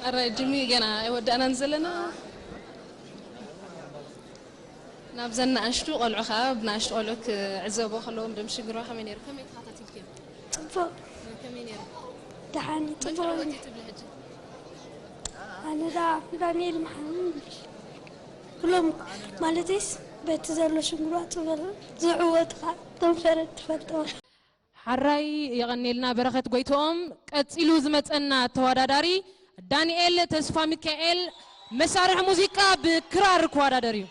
ኣረ ጅሚ ገና ኣይወዳእናን ዘለና። ናብዘን ንኣሽቱ ቆልዑ ኸዓ ብንኣሽቱ ቆልዑ ክዕዘቦ ከለዎም ደም ሽግርዋ ከመይ ነይሩ? ከመይ ተኸታቲልክዮ? ጽቡቕ። ከመይ ነይሩ? ደሓን እዩ፣ መን ጽቡቕ እዩ። ትዕወት እዩ ትብሊ ሕጂ? ኣነ ደኣ ዳንኤል መሓመድ። ኩሎም ማለትስ በቲ ዘሎ ሽግርዋ ጽቡቕ ዝዕወቱ ኸዓ እቶም ፈረድ ትፈልጦ። ሓራይ የቐኔልና በረኸት ጎይትኦም። ቀጺሉ ዝመጸና ተወዳዳሪ ዳንኤል ተስፋ ሚካኤል መሳርሒ ሙዚቃ ብክራር ክወዳደር እዩ።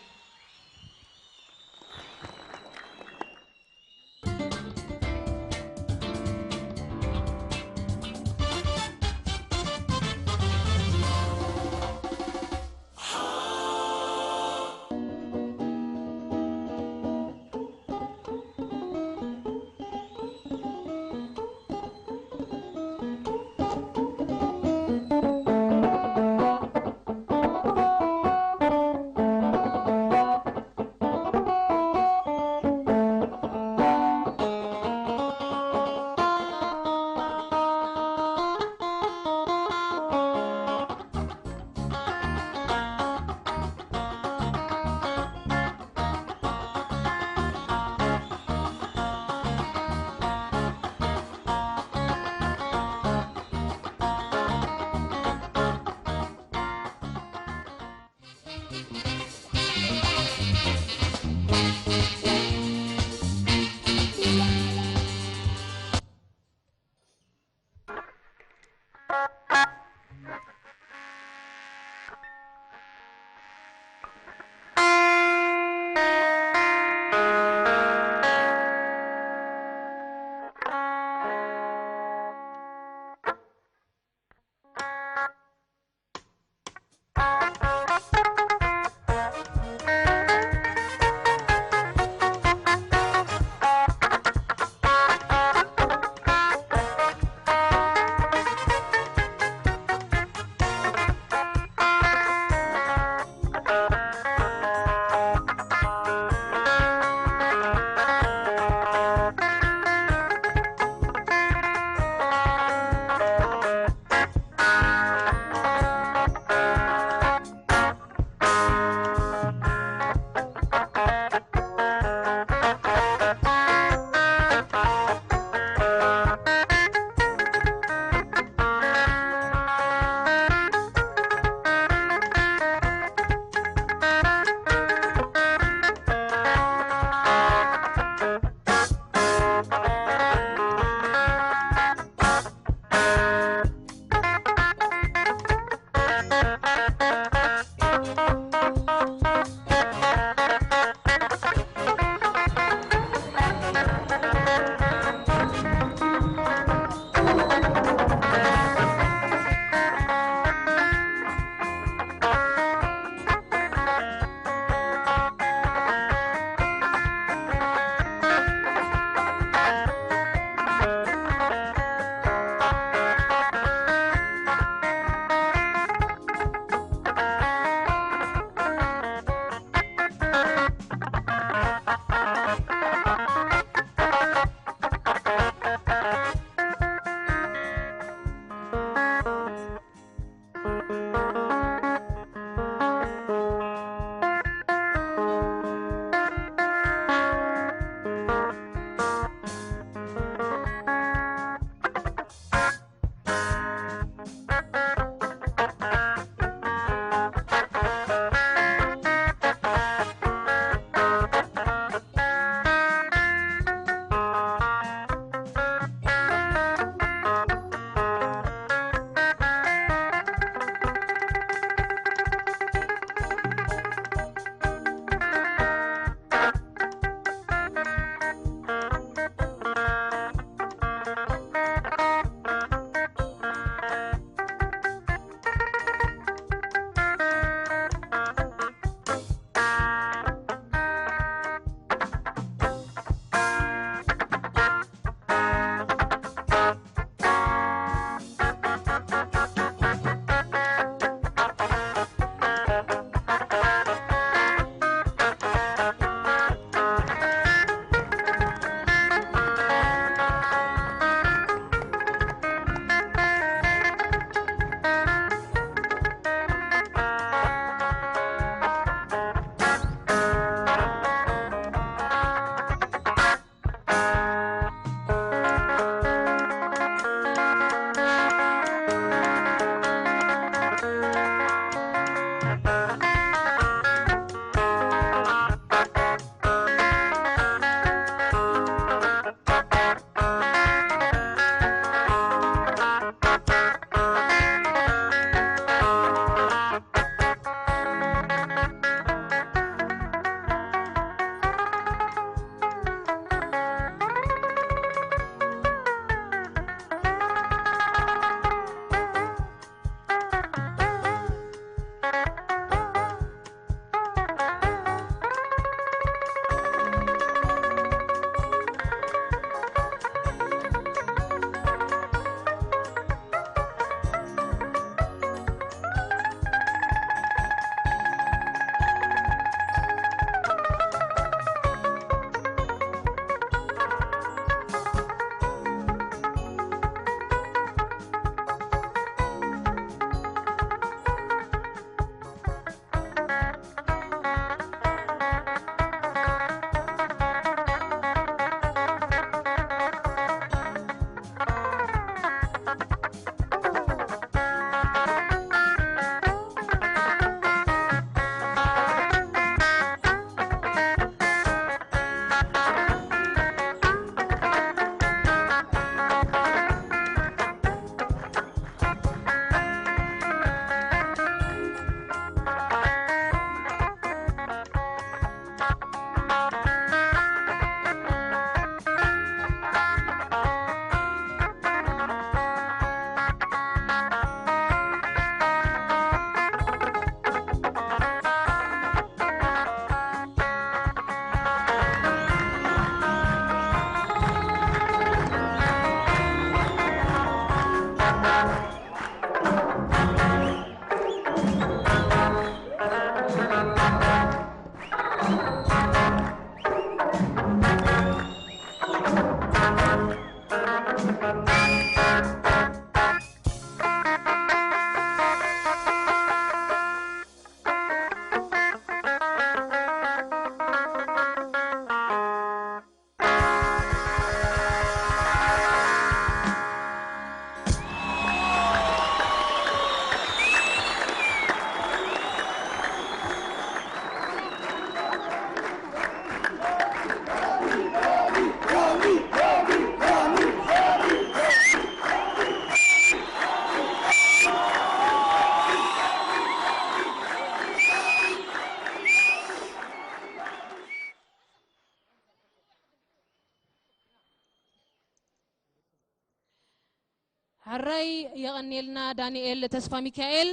ራይ የቐንየልና ዳንኤል ተስፋ ሚካኤል።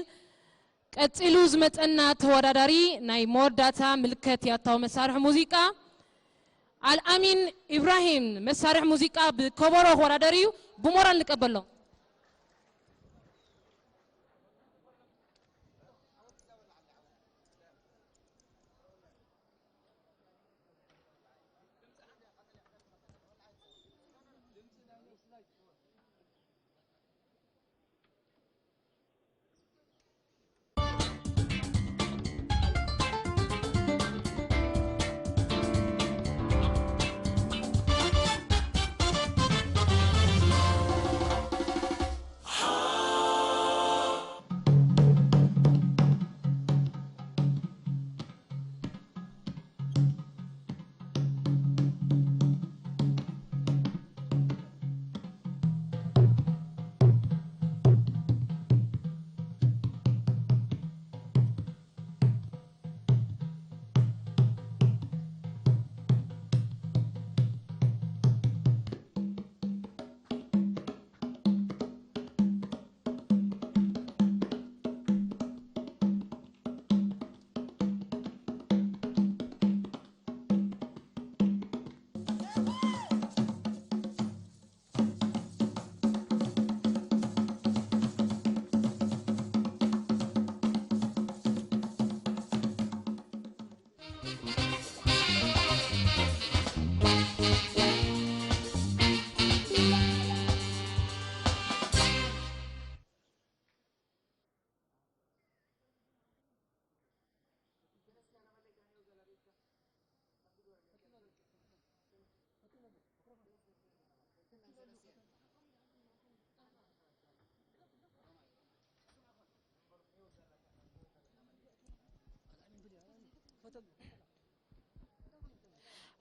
ቀጺሉ ዝመጸና ተወዳዳሪ ናይ መወዳእታ ምልከት ያታዊ መሳርሒ ሙዚቃ ኣልኣሚን ኢብራሂም መሳርሒ ሙዚቃ ብከበሮ ክወዳደር እዩ። ብሞራል ንቀበሎ።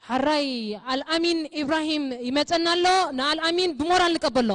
ሕራይ ኣልኣሚን ኢብራሂም ይመጸና ኣሎ። ንኣልኣሚን ብሞራል ንቀበሎ።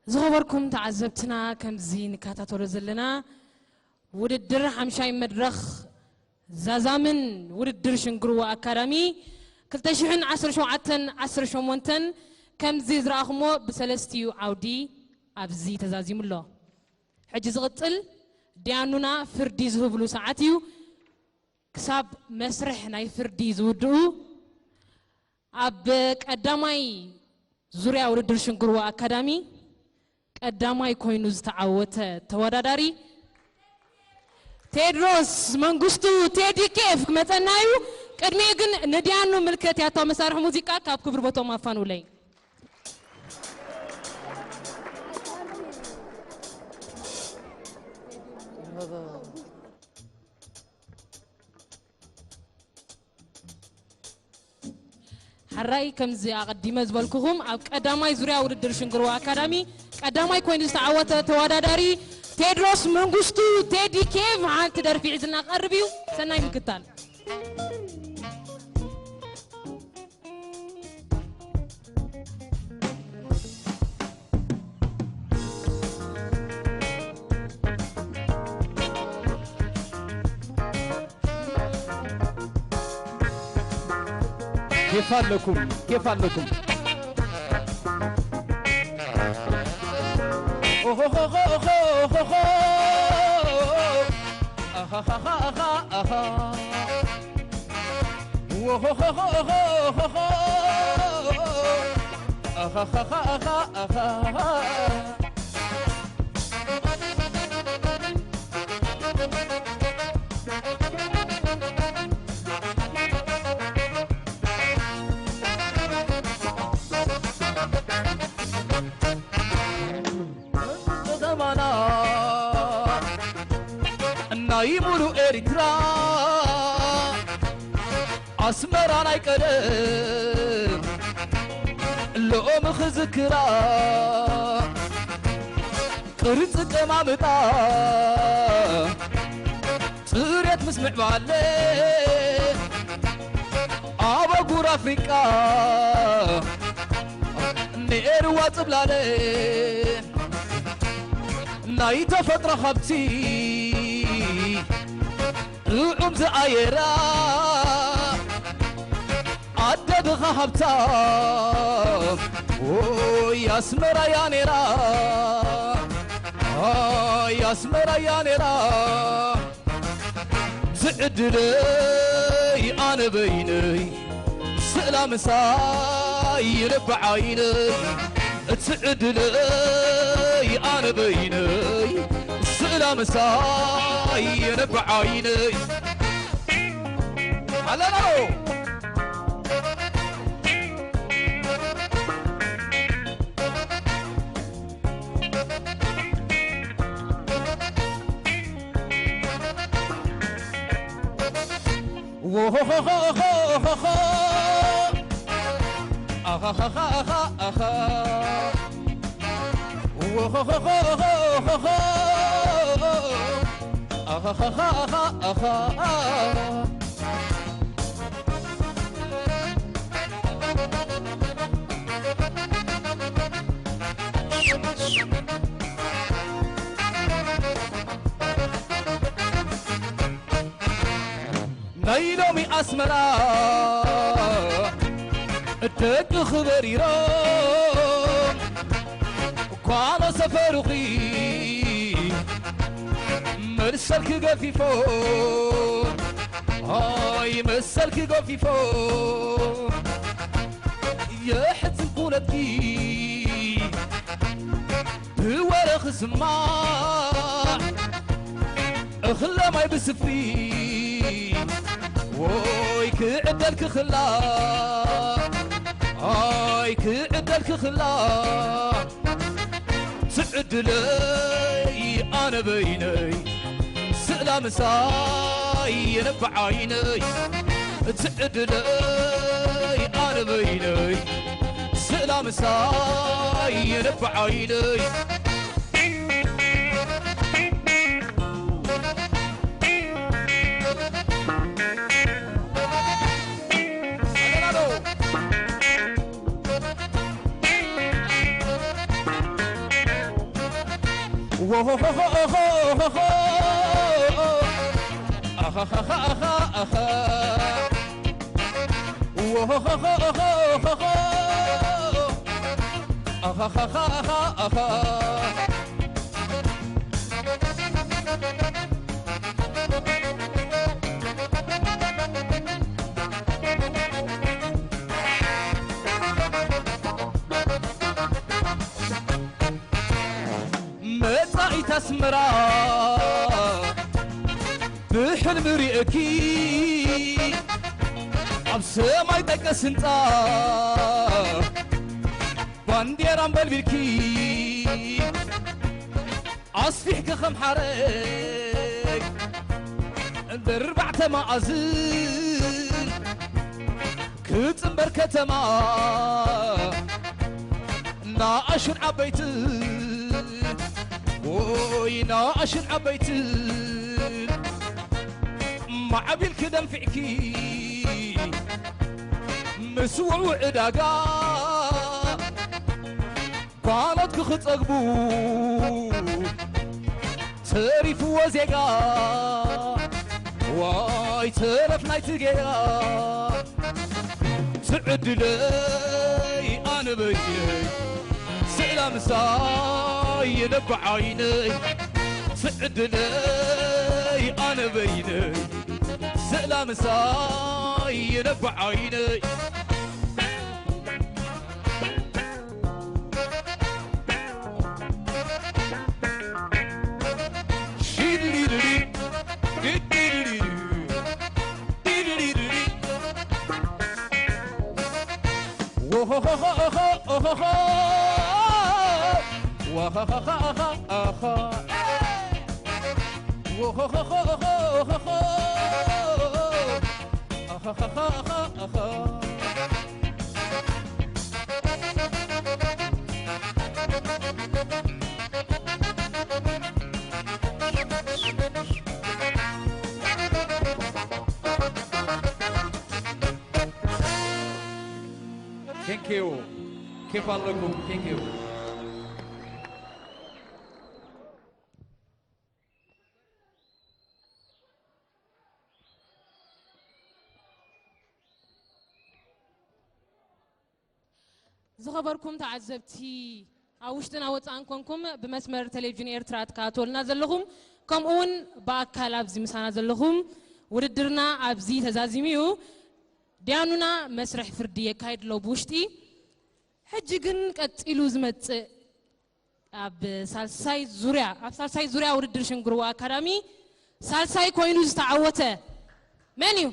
ዝኸበርኩም ተዓዘብትና፣ ከምዚ ንከታተሎ ዘለና ውድድር ሓምሻይ መድረኽ ዛዛምን ውድድር ሽንግርዋ ኣካዳሚ ክልተ ሽሕን ዓሰርተ ሸውዓተን ዓሰርተ ሸሞንተን ከምዚ ዝረኣኹሞ ብሰለስቲኡ ዓውዲ ኣብዚ ተዛዚሙ ኣሎ። ሕጂ ዝቕጽል ዲያኑና ፍርዲ ዝህብሉ ሰዓት እዩ። ክሳብ መስርሕ ናይ ፍርዲ ዝውድኡ ኣብ ቀዳማይ ዙርያ ውድድር ሽንግርዋ ኣካዳሚ ቀዳማይ ኮይኑ ዝተዓወተ ተወዳዳሪ ቴድሮስ መንግስቱ ቴዲ ኬፍ ክመጸና እዩ። ቅድሚኡ ግን ንዲያኑ ምልከት ያታው መሳርሒ ሙዚቃ ካብ ክብሪ ቦቶም ኣፋንውለይ። ሓራይ ከምዚ ኣቐዲመ ዝበልኩኹም ኣብ ቀዳማይ ዙርያ ውድድር ሽንግርዋ ኣካዳሚ ቀዳማይ ኮይኑ ዝተዓወተ ተወዳዳሪ ቴድሮስ መንግስቱ ቴዲ ኬፍ ሓንቲ ደርፊ ሒዝልና ክቐርብ እዩ። ሰናይ ምክታል። ኬፍ ኣለኩም፣ ኬፍ ኣለኩም። ከተማና ናይ ሙሉ ኤርትራ ኣስመራ ናይ ቀደም ሎሚ ክዝክራ ቅርጺ ቀማምጣ ጽሬት ምስ ምዕባለ ኣብ ኣህጉር ኣፍሪቃ ነይርዋ ጽብላለ ናይ ተፈጥሮ ሃብቲ ጥዑም ዝኣየራ ኣደ ድኻ ሃብታም ኦይ ኣስመራያ ነይራ ኣይ ኣስመራያ ነይራ ዝዕድለይ ኣነ በይነይ ስእላ ምሳይ ልቢ ዓይነይ እቲ ዕድለይ ኣነ በይነይ ስእላ ምሳይ ልቢ ዓይነይ ኣለና ናይ ሎሚ ኣስመራ ደቂ ክበሪሮም ኳኖ ሰፈሩኺ መሰልኪ ገፊፎ ኣይ መሰልኪ ገፊፎ የሕዝን ኩነትኪ ብወረ ክስማዕ እኽለ ማይ ብስፍሪ ወይ ክዕደል ክኽላ ኣይ ክዕደል ክኽላ ትዕድለይ ኣነ በይነይ ስእላ ምሳይ የነብዕ ዓይነይ ትዕድለይ ኣነ በይነይ ስእላ ምሳይ የነብዕ ዓይነይ መጻኢት ኣስመራ ብሕልሚ ርእኪ ኣብ ሰማይ ጠቀስ ህንጻ ባንዴራ ኣንበልቢልኪ ኣስፊሕኪ ከም ሓረግ ብርባዕተ መኣዝን ክጽንበር ከተማ ናኣሽን ዓበይትን ወይ ናኣሽን ዓበይትን ማዕቢልኪ ደንፊዕኪ ምስ ውዕው ዕዳጋ ጓኖት ክኽጸግቡ ተሪፍዎ ዜጋ ዋይ ተረፍ ናይቲ ጌጋ ትዕድለይ ኣነ በይነይ ስእላ ምሳይ የነብዕ ዓይነይ ትዕድለይ ኣነ በይነይ ስእላ ምሳይ የነብዕ ዓይነይ Thank you. Keep on looking. Thank you. ዝኸበርኩም ተዓዘብቲ፣ ኣብ ውሽጥን ኣብ ወጻእን ኮንኩም ብመስመር ቴሌቪዥን ኤርትራ ትከታተሉና ዘለኹም፣ ከምኡ እውን ብኣካል ኣብዚ ምሳና ዘለኹም፣ ውድድርና ኣብዚ ተዛዚሙ እዩ። ዲያኑና መስርሕ ፍርዲ የካይድ ኣሎ ብውሽጢ። ሕጂ ግን ቀጺሉ ዝመጽእ ኣብ ሳልሳይ ዙርያ፣ ኣብ ሳልሳይ ዙርያ ውድድር ሽንግርዋ ኣካዳሚ ሳልሳይ ኮይኑ ዝተዓወተ መን እዩ?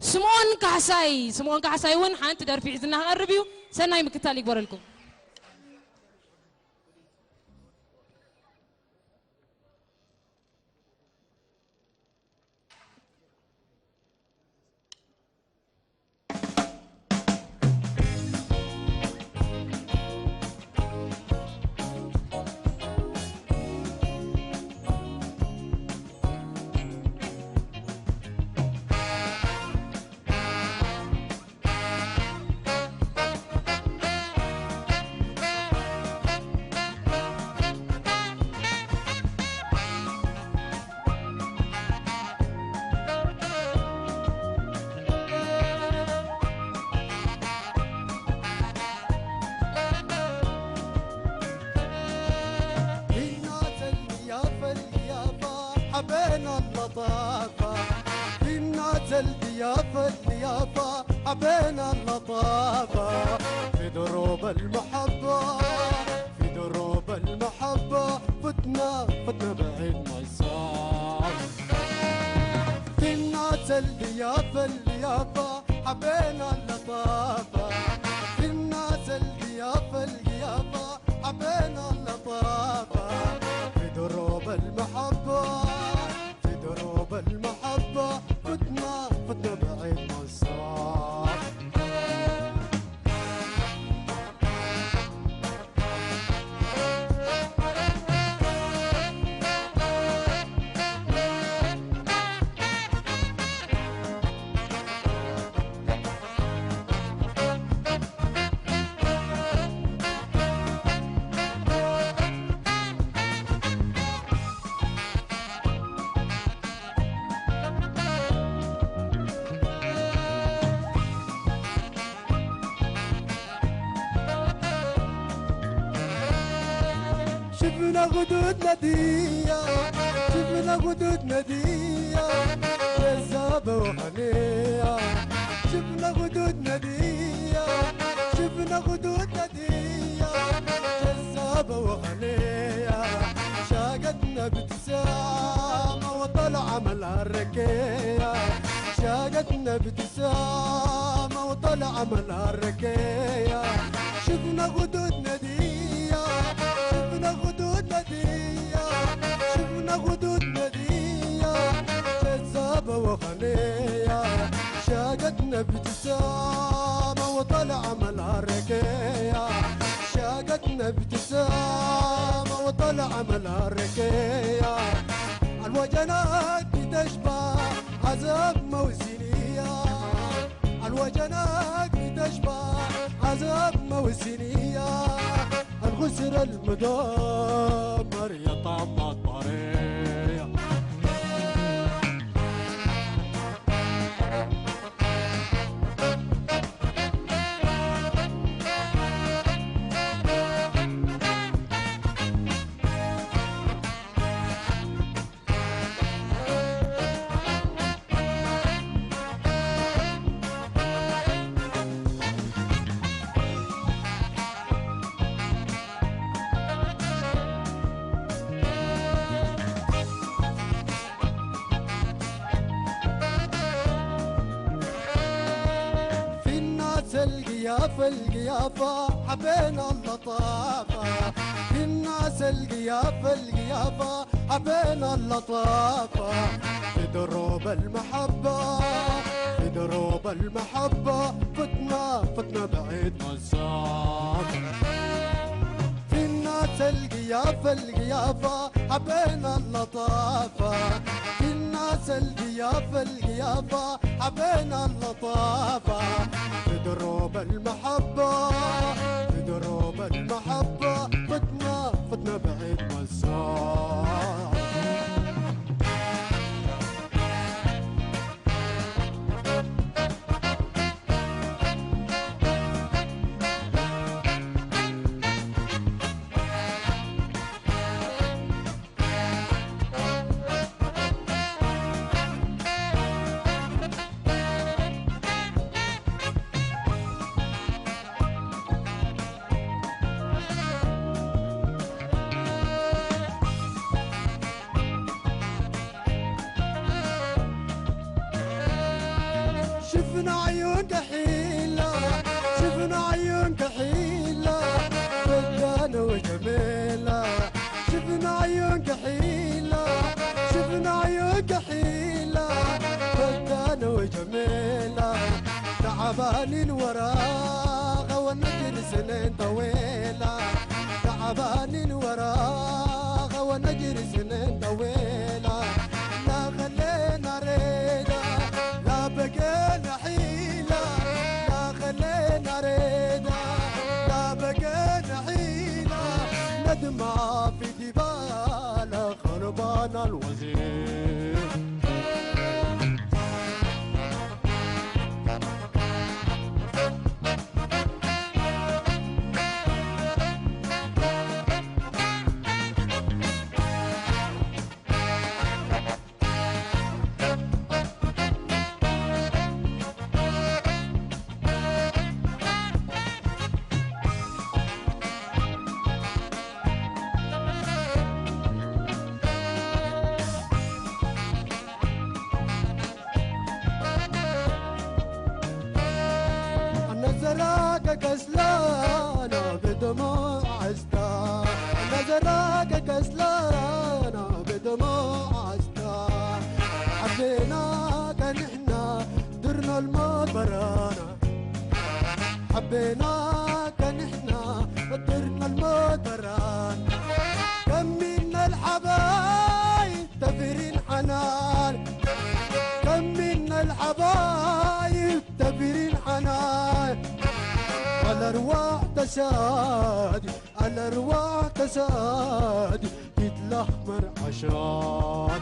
ስምኦን ካሕሳይ። ስምኦን ካሕሳይ እውን ሓንቲ ደርፊ ሒዝና ክቐርብ እዩ። ሰናይ ምክታል ይግበረልኩም። حبينا اللطافة، حبينا اللطافة، حبينا اللطافة. في دروب المحبة، في دروب المحبة، فتنا، فتنا بعيد ما يصاب. في الناس الضيافة، الضيافة، حبينا اللطافة. في الناس الضيافة، الضيافة، حبينا اللطافة. في دروب المحبة، في دروب المحبة، فتنا، فتنا بعيد ما نصاب. ناخدود ندية، شفنا خدود ندية، جذابة وخنية. شفنا خدود ندية، شفنا خدود ندية، جذابة وخنية. شاقتنا ابتسامة وطلع عملها الركية. شاقتنا ابتسامة وطلع عملها الركية. شفنا خدود ندية، شفنا خدود ندية، شفنا خدود ندية، جذابة وغنية. شاقتنا ابتسامة وطلع عملها الركية. شاقتنا ابتسامة وطلع عملها الركية. الوجنات بتشبه عذاب موسمية. الوجنات بتشبه عذاب موسمية. الغسر المدمر يطعم الطريق. في الناس القيافة القيافة حبينا اللطافة. في الناس القيافة القيافة حبينا اللطافة. في دروب المحبة، في دروب المحبة فتنا، فتنا بعيد مسافة. في الناس القيافة القيافة حبينا اللطافة. في الناس القيافة القيافة حبينا اللطافة. في دروب المحبة، في دروب المحبة فتنا، فتنا بعيد مسافة. شفنا عيون كحيلة، شفنا عيون كحيلة، فدانة وجميلة. شفنا عيون كحيلة، شفنا عيون كحيلة، فدانة وجميلة. تعبانين وراها ونجري سنين طويلة. تعبانين وراها ونجري سنين طويلة. لا خلينا ريدة، لا بقينا حيلة. لا خلينا ريدة، لا بقينا حيلة. ندمع في دبالة خربان الوزير. نزراك كسلانة بدموع عستا، نزراك كسلانة بدموع عستا. حبيناك نحنا درنا الموت برانا، حبيناك نحنا درنا الموت برانا. كم منا الحبايب تفرين حنان، كم منا الحبايب تفرين حنان. الأرواح تسادي، الأرواح تسادي، بيت الأحمر عشان.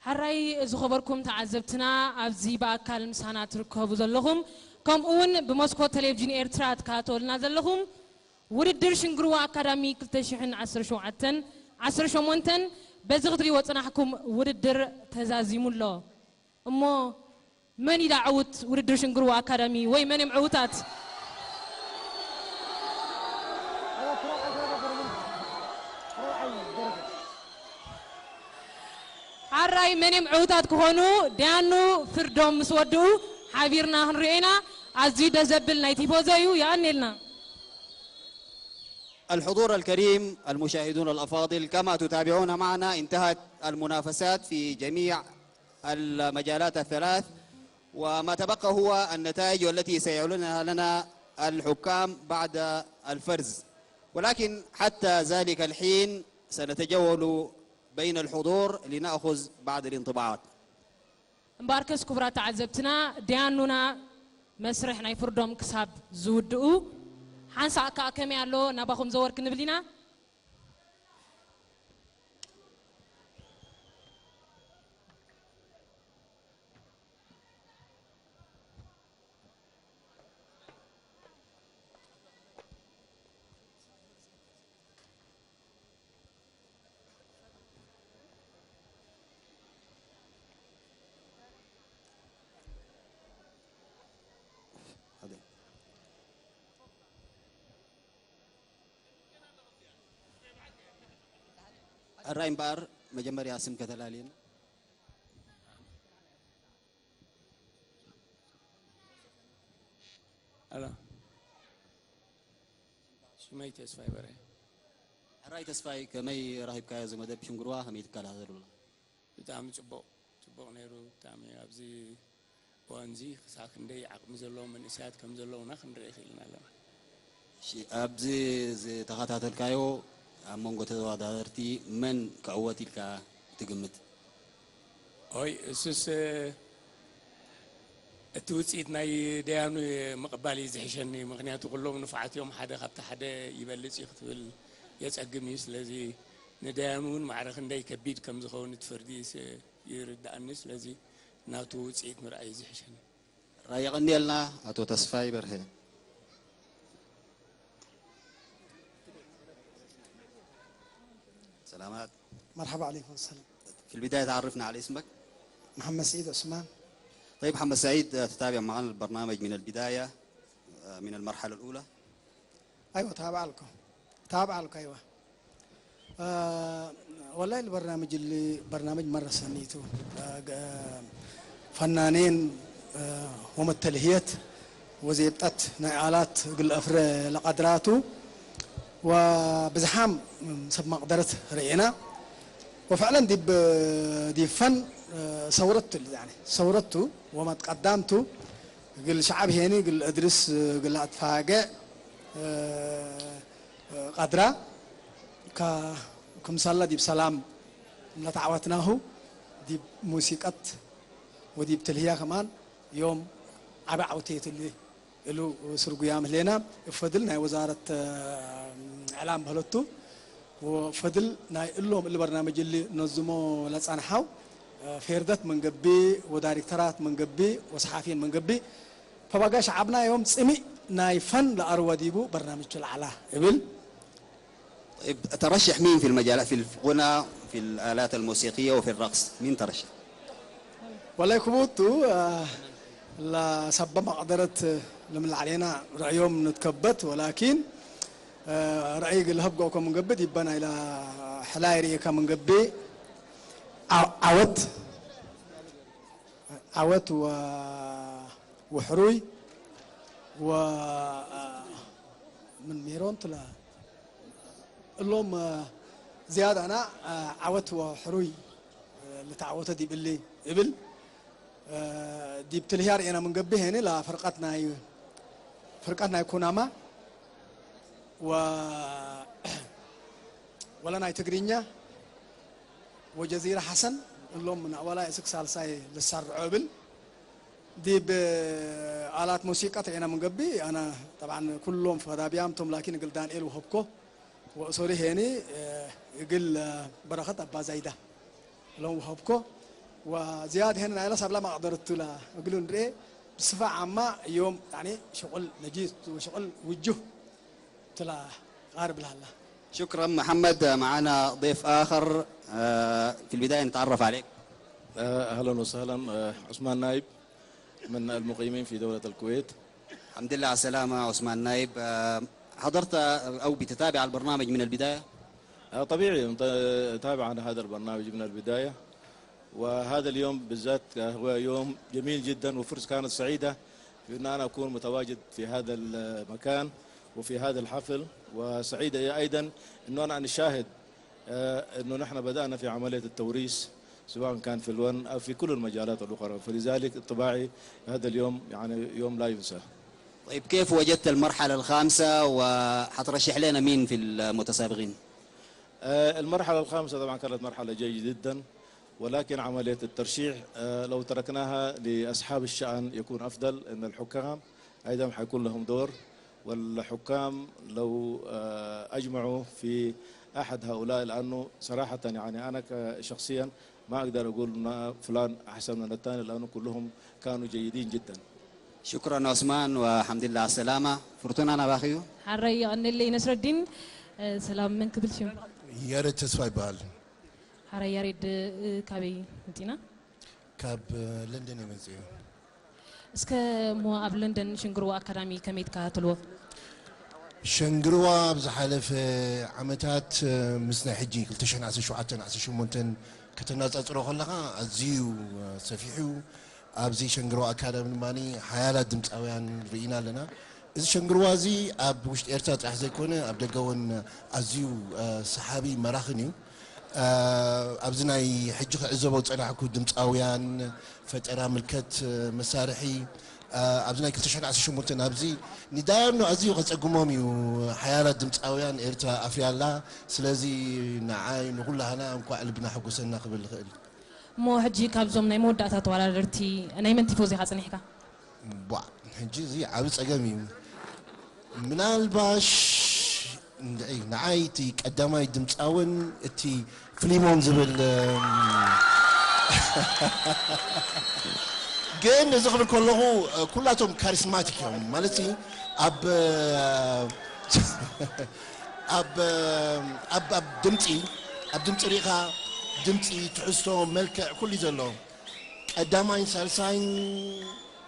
ሓራይ ዝኸበርኩም ተዓዘብትና፣ ኣብዚ ብኣካል ምሳና ትርከቡ ዘለኹም፣ ከምኡ እውን ብመስኮት ቴሌቪዥን ኤርትራ ትከታተሉና ዘለኹም፣ ውድድር ሽንግርዋ ኣካዳሚ ክልተ ሽሕን ዓሰርተ ሸውዓተን ዓሰርተ ሸሞንተን በዚ ክትሪእዎ ጽናሕኩም ውድድር ተዛዚሙ ኣሎ። እሞ መን ኢዳ ዕውት ውድድር ሽንግርዋ ኣካዳሚ ወይ መን እዮም ዕውታት? ሓራይ መን እዮም ዕውታት ክኾኑ ደያኑ ፍርዶም ምስ ወድኡ ሓቢርና ክንሪኦ ኢና። ኣዝዩ ደስ ዘብል ናይ ቲፎዞ እዩ። የቐንየልና። الحضور الكريم، المشاهدون الأفاضل، كما تتابعون معنا، انتهت المنافسات في جميع المجالات الثلاث، وما تبقى هو النتائج التي سيعلنها لنا الحكام بعد الفرز، ولكن حتى ذلك الحين سنتجول بين الحضور لنأخذ بعض الانطباعات. እምበኣርከስ ክቡራት ተዓዘብትና፣ ደያኑና መስርሕ ናይ ፍርዶም ክሳብ ዝውድኡ፣ ሓንሳእ ከኣ ከመይ ኣሎ ናባኹም ዘወር ክንብል ኢና። ሕራይ እምበኣር መጀመርያ ስም ከተላልየና። ኣላ ሽመይ ተስፋይ በርሀ። ሕራይ ተስፋይ፣ ከመይ ረኺብካዮ እዚ መደብ ሽንግርዋ? ከመይ ትከታተሎ ኣለኻ? ብጣዕሚ ጽቡቕ ጽቡቕ ነይሩ። ብጣዕሚ ኣብዚ እዋን እዚ ክሳብ ክንደይ ዓቕሚ ዘለዎም መንእሰያት ከም ዘለውና ክንርኢ ክኢልና ኣለና። እሺ፣ ኣብዚ ዝተኸታተልካዮ ኣብ መንጎ ተወዳደርቲ መን ክዕወት ኢልካ ትግምት? ኦይ እሱስ እቲ ውፅኢት ናይ ደያኑ ምቕባል እዩ ዝሕሸኒ። ምክንያቱ ኩሎም ንፉዓት እዮም፣ ሓደ ካብቲ ሓደ ይበልፅ እዩ ክትብል የፀግም እዩ። ስለዚ ንደያኑ እውን ማዕረ ክንደይ ከቢድ ከም ዝኸውን እቲ ፍርዲ ይርድኣኒ። ስለዚ ናቱ ውፅኢት ምርኣይ እዩ ዝሕሸኒ። ራይ የቐንየልና ኣቶ ተስፋይ በርሀ። سلامات. مرحبا عليكم السلام. في البداية تعرفنا على اسمك. محمد سعيد عثمان. طيب محمد سعيد، تتابع معنا البرنامج من البداية، من المرحلة الأولى. أيوة تابع لكم. تابع لكم أيوة. آه والله البرنامج اللي برنامج مرة سنيتو آه آه فنانين آه هم التلهيت وزيبطت ናይ ኣላት እግል ኣፍረ ለቐድራቱ ወብዝሓም ሰብ መቕደረት ርኢና ወፍዕለን ዲብ ዲብ ፈን ሰውረቱ ሰውረቱ ወመትቀዳምቱ እግል ሸዓብ ሄኒ እግል እድርስ እግል ኣትፋገዕ ቀድራ ክምሰለ ዲብ ሰላም ለተዓወትናሁ ዲብ ሙሲቀት ወዲብ ትልህያ ከማን ዮም ዓቢ ዓውቴት እሉ እሉ ስርጉያም ህሌና እፈድል ናይ ወዛረት ዕላም በህለቱ ወፈድል ናይ እሎም እሊ በርናመጅ እሊ ነዝሞ ለጸንሓው ፌርደት መንገቢ ወዳይሬክተራት መንገቢ ወሰሓፊን መንገቢ ፈባጋ ሸዓብና ዮም ጽሚእ ናይ ፈን ለኣርወ ዲቡ በርናምጅ ለዓላ እብል طيب، ترشح مين في المجال، في الغنى، في الآلات الموسيقية وفي الرقص؟ مين ترشح؟ ወላይ ክቡቱ ለሰበ መቅደረት ለምን ላዕሌና ረእዮም ንትከበት ወላኪን ረእይ ግልሀብ ጎኮ ምንገብእ ዲበና ኢላ ሕላይ ርእከ ምንገብእ ዓወት ዓወት ወ ውሕሩይ ወ ምን ሜሮን ትላ እሎም ዝያዳና ዓወት ወሕሩይ ልተዓወተ ዲብሊ እብል ዲብ ትልህያ ርኤና ምንገብህ ሄኒ ላ ፍርቀት ናይ ፍርቀት ናይ ኩናማ ወ ወላ ናይ ትግርኛ ወጀዚራ ሓሰን እሎም ንኣዋላይ እስክ ሳልሳይ ልሰርዖ እብል ዲብ ኣላት ሙሲቃ ተዒና ምንገቢ ኣና ጠብዓን ኩሎም ፈዳብያም ቶም ላኪን እግል ዳንኤል ውሀብኮ ወእሶሪ ሄኒ እግል በረኸት ኣባ ዛይዳ እሎም ውሀብኮ وزياد هنا نايلة سبلا ما قدرت لا أقولون ري بصفة عامة يوم يعني شغل نجيت وشغل وجوه تلا قارب لهلا. شكرا محمد. معنا ضيف آخر. آه، في البداية نتعرف عليك. آه، أهلا وسهلا. آه، عثمان نايب من المقيمين في دولة الكويت. الحمد لله على السلامة عثمان نايب. آه، حضرت أو بتتابع البرنامج من البداية؟ آه، طبيعي، أنت تابع عن هذا البرنامج من البداية، وهذا اليوم بالذات هو يوم جميل جدا، وفرصة كانت سعيدة في أن أنا أكون متواجد في هذا المكان وفي هذا الحفل، وسعيدة أيضا أنه أنا نشاهد آه، أنه نحن بدأنا في عملية التوريث، سواء كان في الفن أو في كل المجالات الأخرى، فلذلك انطباعي هذا اليوم يعني يوم لا ينسى. طيب، كيف وجدت المرحلة الخامسة، وحترشح لنا مين في المتسابقين؟ آه، المرحلة الخامسة طبعا كانت مرحلة جيدة جدا، ولكن عملية الترشيح، آه، لو تركناها لأصحاب الشأن يكون أفضل، أن الحكام أيضا حيكون لهم دور، والحكام لو، آه، أجمعوا في أحد هؤلاء، لأنه صراحة يعني أنا ك- شخصيا ما أقدر أقول إن فلان أحسن من الثاني، لأنه كلهم كانوا جيدين جدا. شكرا عثمان، والحمد لله على السلامة. فرتونا أنا باخيو. ሓረይ የቐንለይ ነስረዲን። ሰላም፣ መን ክብል ሽም? ያሬድ ተስፋ ይበሃል። ሓረይ ያሬድ፣ ካበይ መፂና? ካብ ለንደን እየ መፅኡ። እስከ እሞ ኣብ ለንደን ሽንግርዋ ኣካዳሚ ከመይ ትከታተልዎ? ሸንግርዋ ኣብ ዝሓለፈ ዓመታት ምስ ናይ ሕጂ ክልተ ሽሕን ዓሰርተ ሸውዓተን ዓሰርተ ሸሞንተን ከተነፃፅሮ ከለኻ ኣዝዩ ሰፊሑ። ኣብዚ ሸንግርዋ ኣካዳሚ ድማ ሓያላት ድምፃውያን ርኢና ኣለና። እዚ ሸንግርዋ እዚ ኣብ ውሽጢ ኤርትራ ጥራሕ ዘይኮነ ኣብ ደገ እውን ኣዝዩ ሰሓቢ መራኽን እዩ። ኣብዚ ናይ ሕጂ ክዕዘቦ ዝፀናሕኩ ድምፃውያን ፈጠራ ምልከት መሳርሒ ኣብዚ ናይ ክልተ ሽሕን ዓሰርተ ሸሞንተን ኣብዚ ንዳያኑ ኣዝዩ ከፀግሞም እዩ። ሓያላት ድምፃውያን ኤርትራ ኣፍርያ ኣላ። ስለዚ ንዓይ ንኩላህና እንኳዕ ልብና ሕጎሰና ክብል ይኽእል። እሞ ሕጂ ካብዞም ናይ መወዳእታ ተወዳደርቲ ናይ መን ቲፎዚ ኢኻ ጸኒሕካ? ቧዕ፣ ሕጂ እዚ ዓቢ ጸገም እዩ። ምናልባሽ ንዓይ እቲ ቀዳማይ ድምፃውን እቲ ፍሊሞን ዝብል ግን እዚ ክብል ከለኹ ኩላቶም ካሪስማቲክ እዮም ማለት ኣብ ኣብ ኣብ ኣብ ድምፂ ኣብ ድምፂ ሪኢኻ ድምፂ ትሕዝቶ መልክዕ ኩሉ ዘሎ ቀዳማይን ሳልሳይን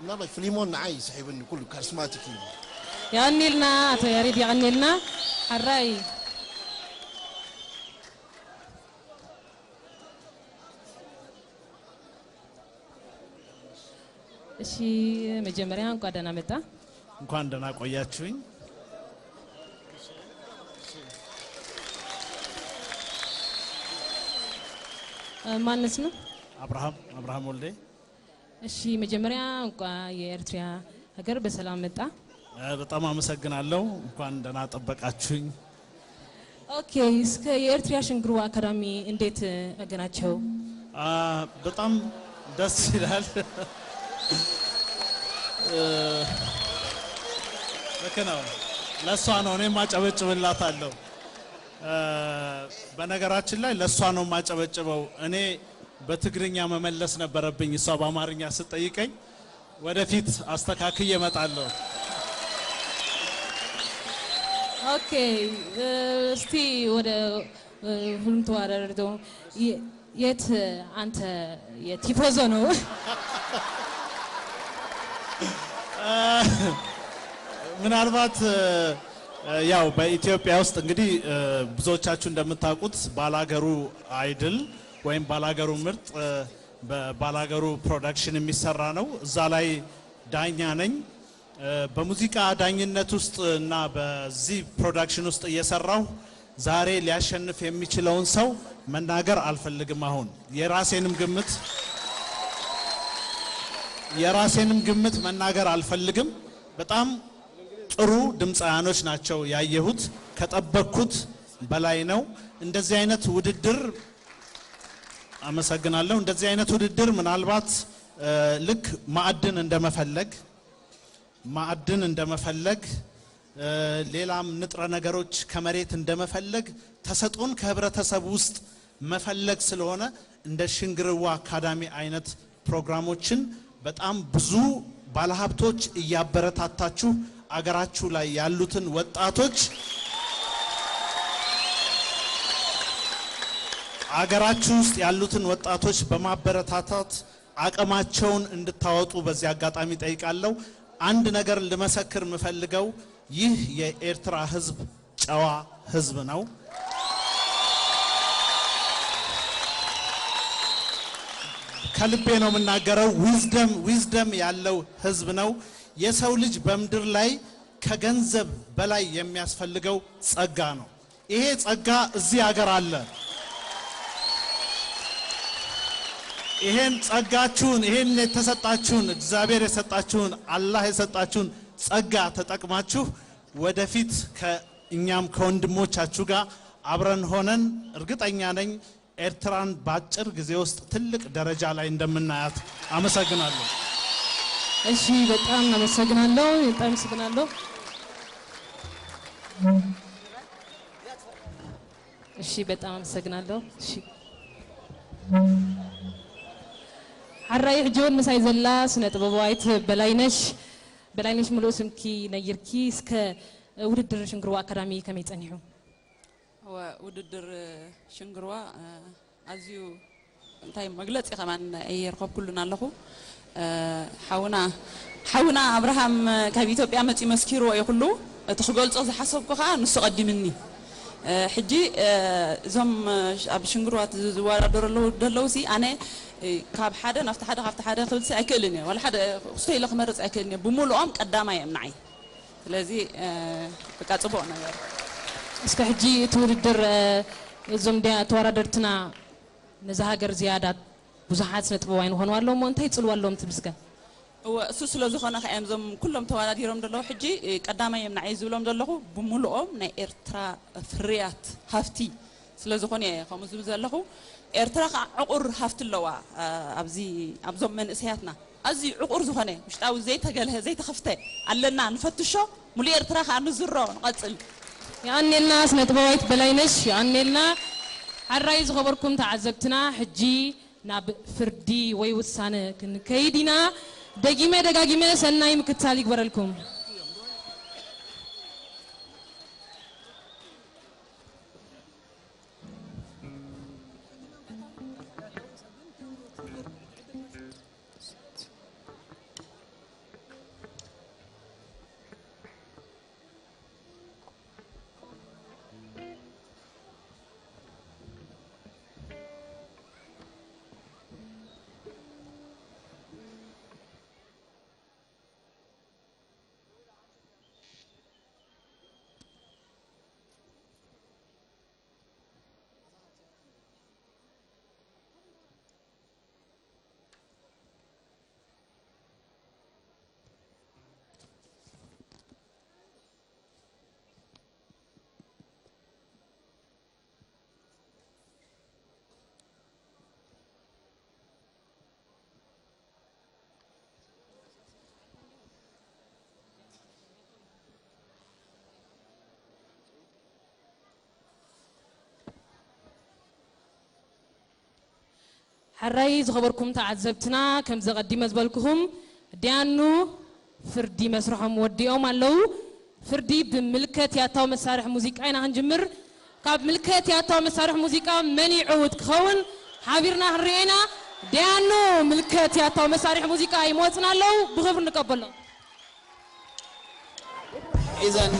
ምናልባት ፍሊሞን ንዓይ ስሒብኒ ኩሉ ካሪስማቲክ እዩ። የቐኒልና ኣቶ ያሬድ፣ የቐኒልና። ሓራይ። እሺ፣ መጀመሪያ እንኳን ደህና መጣ። እንኳን ደህና ቆያችሁኝ። ማነስ ነው? አብርሃም አብርሃም ወልዴ። እሺ፣ መጀመሪያ እንኳን የኤርትራ ሀገር በሰላም መጣ። በጣም አመሰግናለሁ። እንኳን ደህና ጠበቃችሁኝ። ኦኬ፣ እስከ የኤርትራ ሽንግርዋ አካዳሚ እንዴት አገናቸው? በጣም ደስ ይላል። ልክ ነው። ለእሷ ነው እኔም አጨበጭብላታለሁ። በነገራችን ላይ ለእሷ ነው የማጨበጭበው። እኔ በትግርኛ መመለስ ነበረብኝ እሷ በአማርኛ ስትጠይቀኝ። ወደፊት አስተካክዬ እመጣለሁ። ኦኬ፣ እስቲ ወደ ሁሉም ተወዳደርቶ የት አንተ የቲፎዞ ነው? ምናልባት ያው በኢትዮጵያ ውስጥ እንግዲህ ብዙዎቻችሁ እንደምታውቁት ባላገሩ አይድል ወይም ባላገሩ ምርጥ በባላገሩ ፕሮዳክሽን የሚሰራ ነው። እዛ ላይ ዳኛ ነኝ። በሙዚቃ ዳኝነት ውስጥ እና በዚህ ፕሮዳክሽን ውስጥ እየሰራሁ ዛሬ ሊያሸንፍ የሚችለውን ሰው መናገር አልፈልግም። አሁን የራሴንም ግምት የራሴንም ግምት መናገር አልፈልግም። በጣም ጥሩ ድምፃውያኖች ናቸው ያየሁት፣ ከጠበቅኩት በላይ ነው። እንደዚህ አይነት ውድድር አመሰግናለሁ። እንደዚህ አይነት ውድድር ምናልባት ልክ ማዕድን እንደመፈለግ ማዕድን እንደመፈለግ ሌላም ንጥረ ነገሮች ከመሬት እንደመፈለግ ተሰጥኦን ከህብረተሰብ ውስጥ መፈለግ ስለሆነ እንደ ሽንግርዋ አካዳሚ አይነት ፕሮግራሞችን በጣም ብዙ ባለሀብቶች እያበረታታችሁ አገራችሁ ላይ ያሉትን ወጣቶች አገራችሁ ውስጥ ያሉትን ወጣቶች በማበረታታት አቅማቸውን እንድታወጡ በዚህ አጋጣሚ ጠይቃለሁ። አንድ ነገር ልመሰክር የምፈልገው ይህ የኤርትራ ህዝብ ጨዋ ህዝብ ነው። ከልቤ ነው የምናገረው። ዊዝደም ዊዝደም ያለው ህዝብ ነው። የሰው ልጅ በምድር ላይ ከገንዘብ በላይ የሚያስፈልገው ጸጋ ነው። ይሄ ጸጋ እዚህ ሀገር አለ። ይሄን ጸጋችሁን፣ ይሄን የተሰጣችሁን፣ እግዚአብሔር የሰጣችሁን፣ አላህ የሰጣችሁን ጸጋ ተጠቅማችሁ ወደፊት ከእኛም ከወንድሞቻችሁ ጋር አብረን ሆነን እርግጠኛ ነኝ ኤርትራን በአጭር ጊዜ ውስጥ ትልቅ ደረጃ ላይ እንደምናያት። አመሰግናለሁ። እሺ፣ በጣም አመሰግናለሁ። በጣም አመሰግናለሁ። እሺ፣ በጣም አመሰግናለሁ። እሺ፣ ሓራይ ሕጂ እውን ምሳይ ዘላ ስነ ጥበባዊት በላይነሽ፣ በላይነሽ፣ ምሉእ ስምኪ ነጊርኪ እስከ ውድድር ሽንግርዋ ኣካዳሚ ከመይ ጸኒሑ? እወ፣ ውድድር ሽንግርዋ ኣዝዩ እንታይ መግለፂ ከማን ኣይረኸብኩሉን ኣለኹ። ሓውና ሓውና ኣብርሃም ካብ ኢትዮጵያ መፂኡ መስኪርዎ እዩ ኩሉ። እቲ ክገልፆ ዝሓሰብኩ ከዓ ንሱ ቀዲምኒ። ሕጂ እዞም ኣብ ሽንግርዋ ዝወዳደሩ ኣለዉ ደለዉ ሲ ኣነ ካብ ሓደ ናብቲ ሓደ ካብቲ ሓደ ክብል ሲ ኣይክእልን እየ። ዋላ ሓደ ክስቶ ኢለ ክመርፅ ኣይክእልን እየ። ብምሉኦም ቀዳማይ እዮም ንዓይ። ስለዚ በቃ ፅቡቕ ነገር። እስከ ሕጂ እቲ ውድድር እዞም ድያ ተወዳደርትና ነዛ ሃገር ዝያዳ ብዙሓት ስነ ጥበባውያን ይኾኑ ኣለዉ እሞ እንታይ ይፅልዋ ኣለዎም ትብል እስከ? እወ እሱ ስለ ዝኾነ ከ እዮም እዞም ኩሎም ተወዳዲሮም ዘለዉ ሕጂ ቀዳማይ እዮም ንዓይ ዝብሎም ዘለኹ ብምልኦም ናይ ኤርትራ ፍርያት ሃፍቲ ስለ ዝኾነ እየ ከምኡ ዝብል ዘለኹ። ኤርትራ ከዓ ዕቑር ሃፍቲ ኣለዋ ኣብዚ ኣብዞም መንእሰያትና ኣዝዩ ዕቑር ዝኾነ ውሽጣዊ ዘይተገልሀ ዘይተኸፍተ ኣለና ንፈትሾ። ሙሉእ ኤርትራ ከዓ ንዝሮ ንቐጽል። የቐኔልና ስነ ጥበባዊት በላይነሽ የቐኔልና። ሓራይ ዝኸበርኩም ተዓዘብትና ሕጂ ናብ ፍርዲ ወይ ውሳነ ክንከይድ ኢና። ደጊመ ደጋጊመ ሰናይ ምክትታል ይግበረልኩም። ሕራይ ዝኸበርኩም ተዓዘብትና፣ ከምዚ ቀዲመ ዝበልኩኹም፣ ዲያኑ ፍርዲ መስርሖም ወዲኦም ኣለዉ። ፍርዲ ብምልከት ያታዊ መሳርሒ ሙዚቃ ኢና ክንጅምር። ካብ ምልከት ያታዊ መሳርሒ ሙዚቃ መን ይዕውት ክኸውን ሓቢርና ክንሪኦ ኢና። ዲያኑ ምልከት ያታዊ መሳርሒ ሙዚቃ ይመጹና ኣለዉ። ብኽብሪ ንቀበሎም። إذن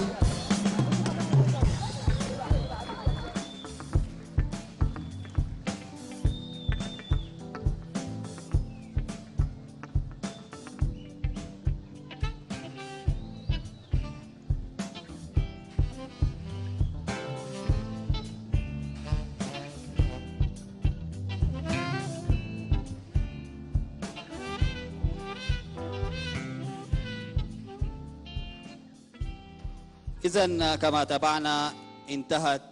إذن كما تابعنا انتهت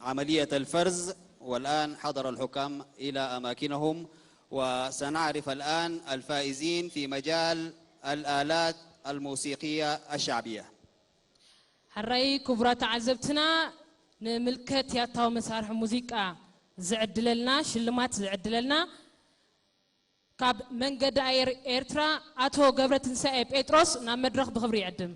عملية الفرز، والآن حضر الحكام إلى أماكنهم، وسنعرف الآن الفائزين في مجال الآلات الموسيقية الشعبية. ሕራይ ክቡራት ተዓዘብትና ንምልከት ያታዊ መሳርሒ ሙዚቃ ዝዕድለልና፣ ሽልማት ዝዕድለልና፣ ካብ መንገዲ ኣየር ኤርትራ ኣቶ ገብረትንሳኤ ጴጥሮስ ናብ መድረኽ ብኽብሪ ይዕድም።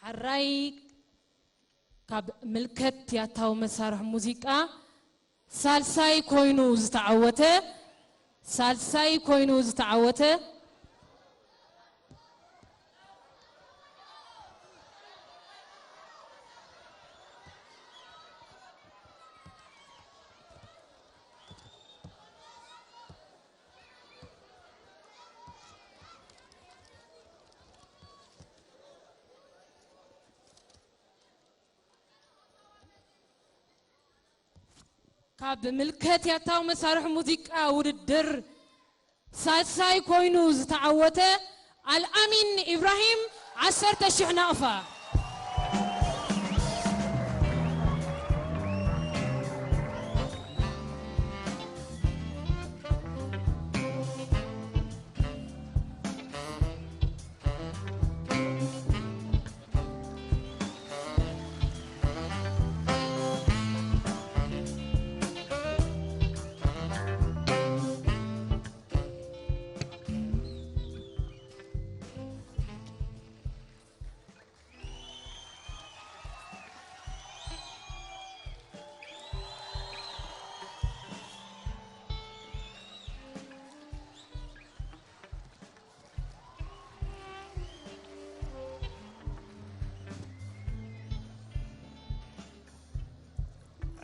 ሓራይ ካብ ምልከት ያታዊ መሳርሒ ሙዚቃ ሳልሳይ ኮይኑ ዝተዓወተ፣ ሳልሳይ ኮይኑ ዝተዓወተ፣ ካብ ምልከት ያታዊ መሳርሒ ሙዚቃ ውድድር ሳልሳይ ኮይኑ ዝተዓወተ ኣልኣሚን ኢብራሂም ዓሰርተ ሽሕ ናቕፋ።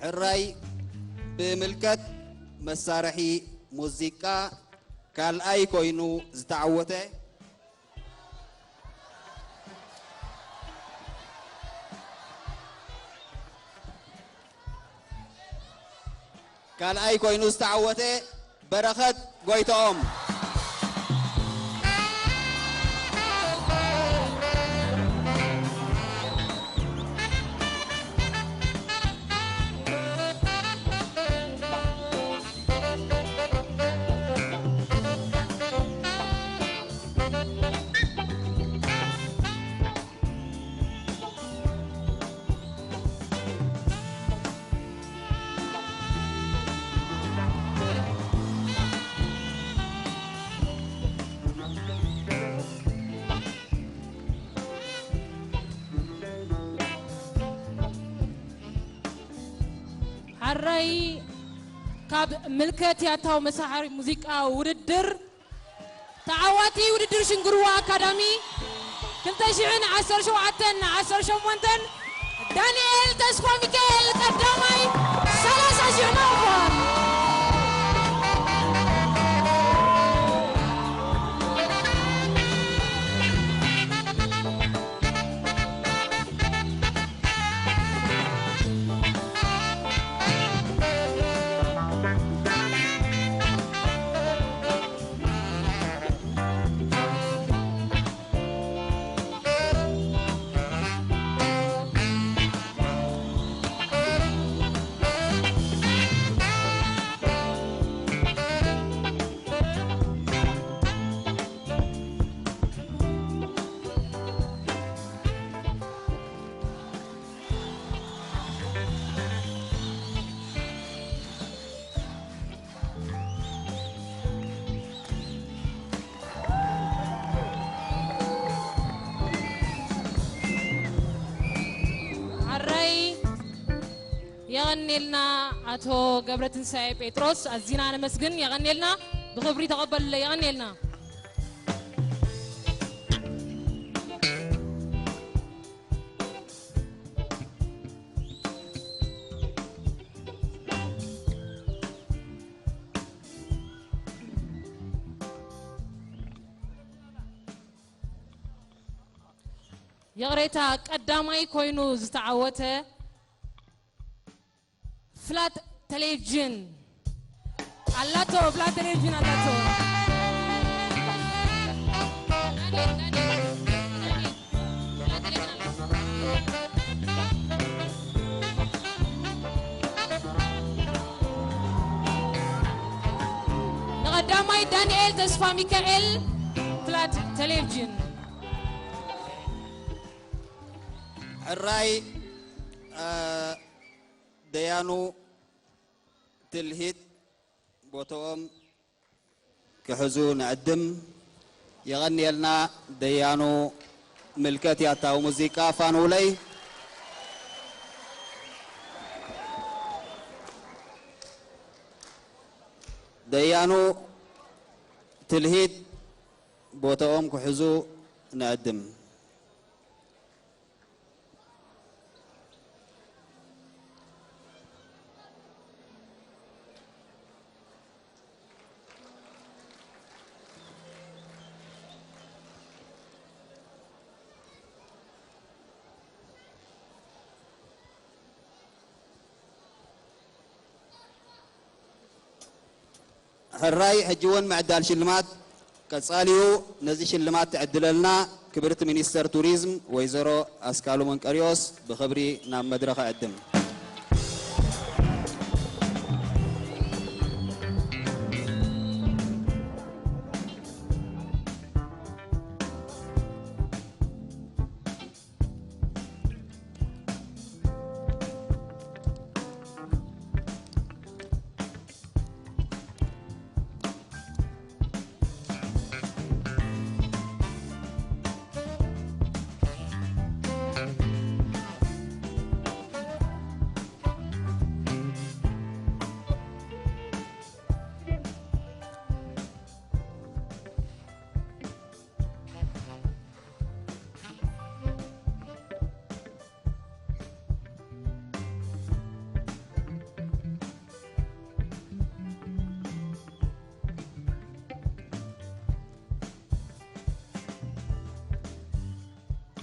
ሕራይ ብምልከት መሳርሒ ሙዚቃ ካልኣይ ኮይኑ ዝተዓወተ፣ ካልኣይ ኮይኑ ዝተዓወተ በረኸት ጎይትኦም። ሓራይ ካብ ምልከት ያታዊ መሳርሒ ሙዚቃ ውድድር ተዓዋቲ ውድድር ሽንግርዋ ኣካዳሚ ክልተ ሽሕን ዓሰርተ ሸውዓተን ዓሰርተ ሸሞንተን ዳንኤል ተስፋ ሚካኤል ቀዳማይ ሰላሳ ሽሕ ናቕፋ። ኣራይ የቐኔልና ኣቶ ገብረትንሳኤ ጴጥሮስ፣ ኣዚና ነመስግን። የቐኔልና፣ ብኽብሪ ተቐበልለ። የቐኔልና። ይቕሬታ፣ ቀዳማይ ኮይኑ ዝተዓወተ ፍላት ቴሌቪዥን ኣላቶ፣ ብላ ቴሌቪዥን ኣላቶ። ንቐዳማይ ዳንኤል ተስፋ ሚካኤል፣ ፍላት ቴሌቪዥን። ሕራይ፣ እ፣ ደያኑ ትልሂት ቦትኦም ክሕዙ ንዕድም። የቐንየልና። ደያኑ ምልከት ያታዊ ሙዚቃ ፋኑለይ። ደያኑ ትልሂት ቦትኦም ክሕዙ ንዕድም። ሕራይ፣ ሕጂ እውን ምዕዳል ሽልማት ቀጻሊ እዩ። ነዚ ሽልማት ትዕድለልና ክብርቲ ሚኒስተር ቱሪዝም ወይዘሮ ኣስካሉ መንቀርዮስ ብኽብሪ ናብ መድረኽ እዕድም።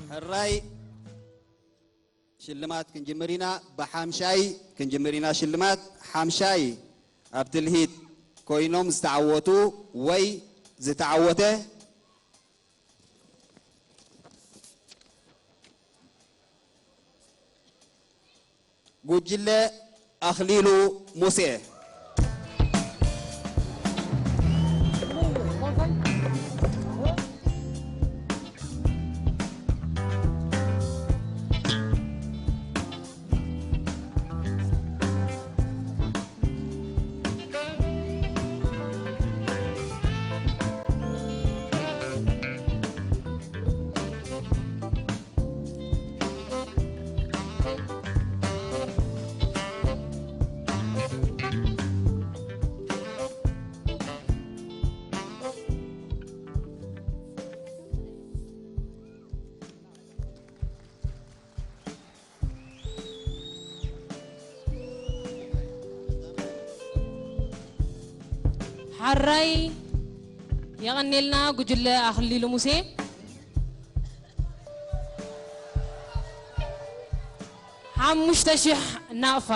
ሕራይ ሽልማት ክንጅምር ኢና። ብሓምሻይ ክንጅምር ኢና ሽልማት። ሓምሻይ ኣብ ትልሂት ኮይኖም ዝተዓወቱ ወይ ዝተዓወተ ጉጅለ ኣኽሊሉ ሙሴ። ሓራይ የቐኔልና ጉጅለ ኣኽሊሉ ሙሴ። ሓሙሽተ ሽሕ ናቕፋ።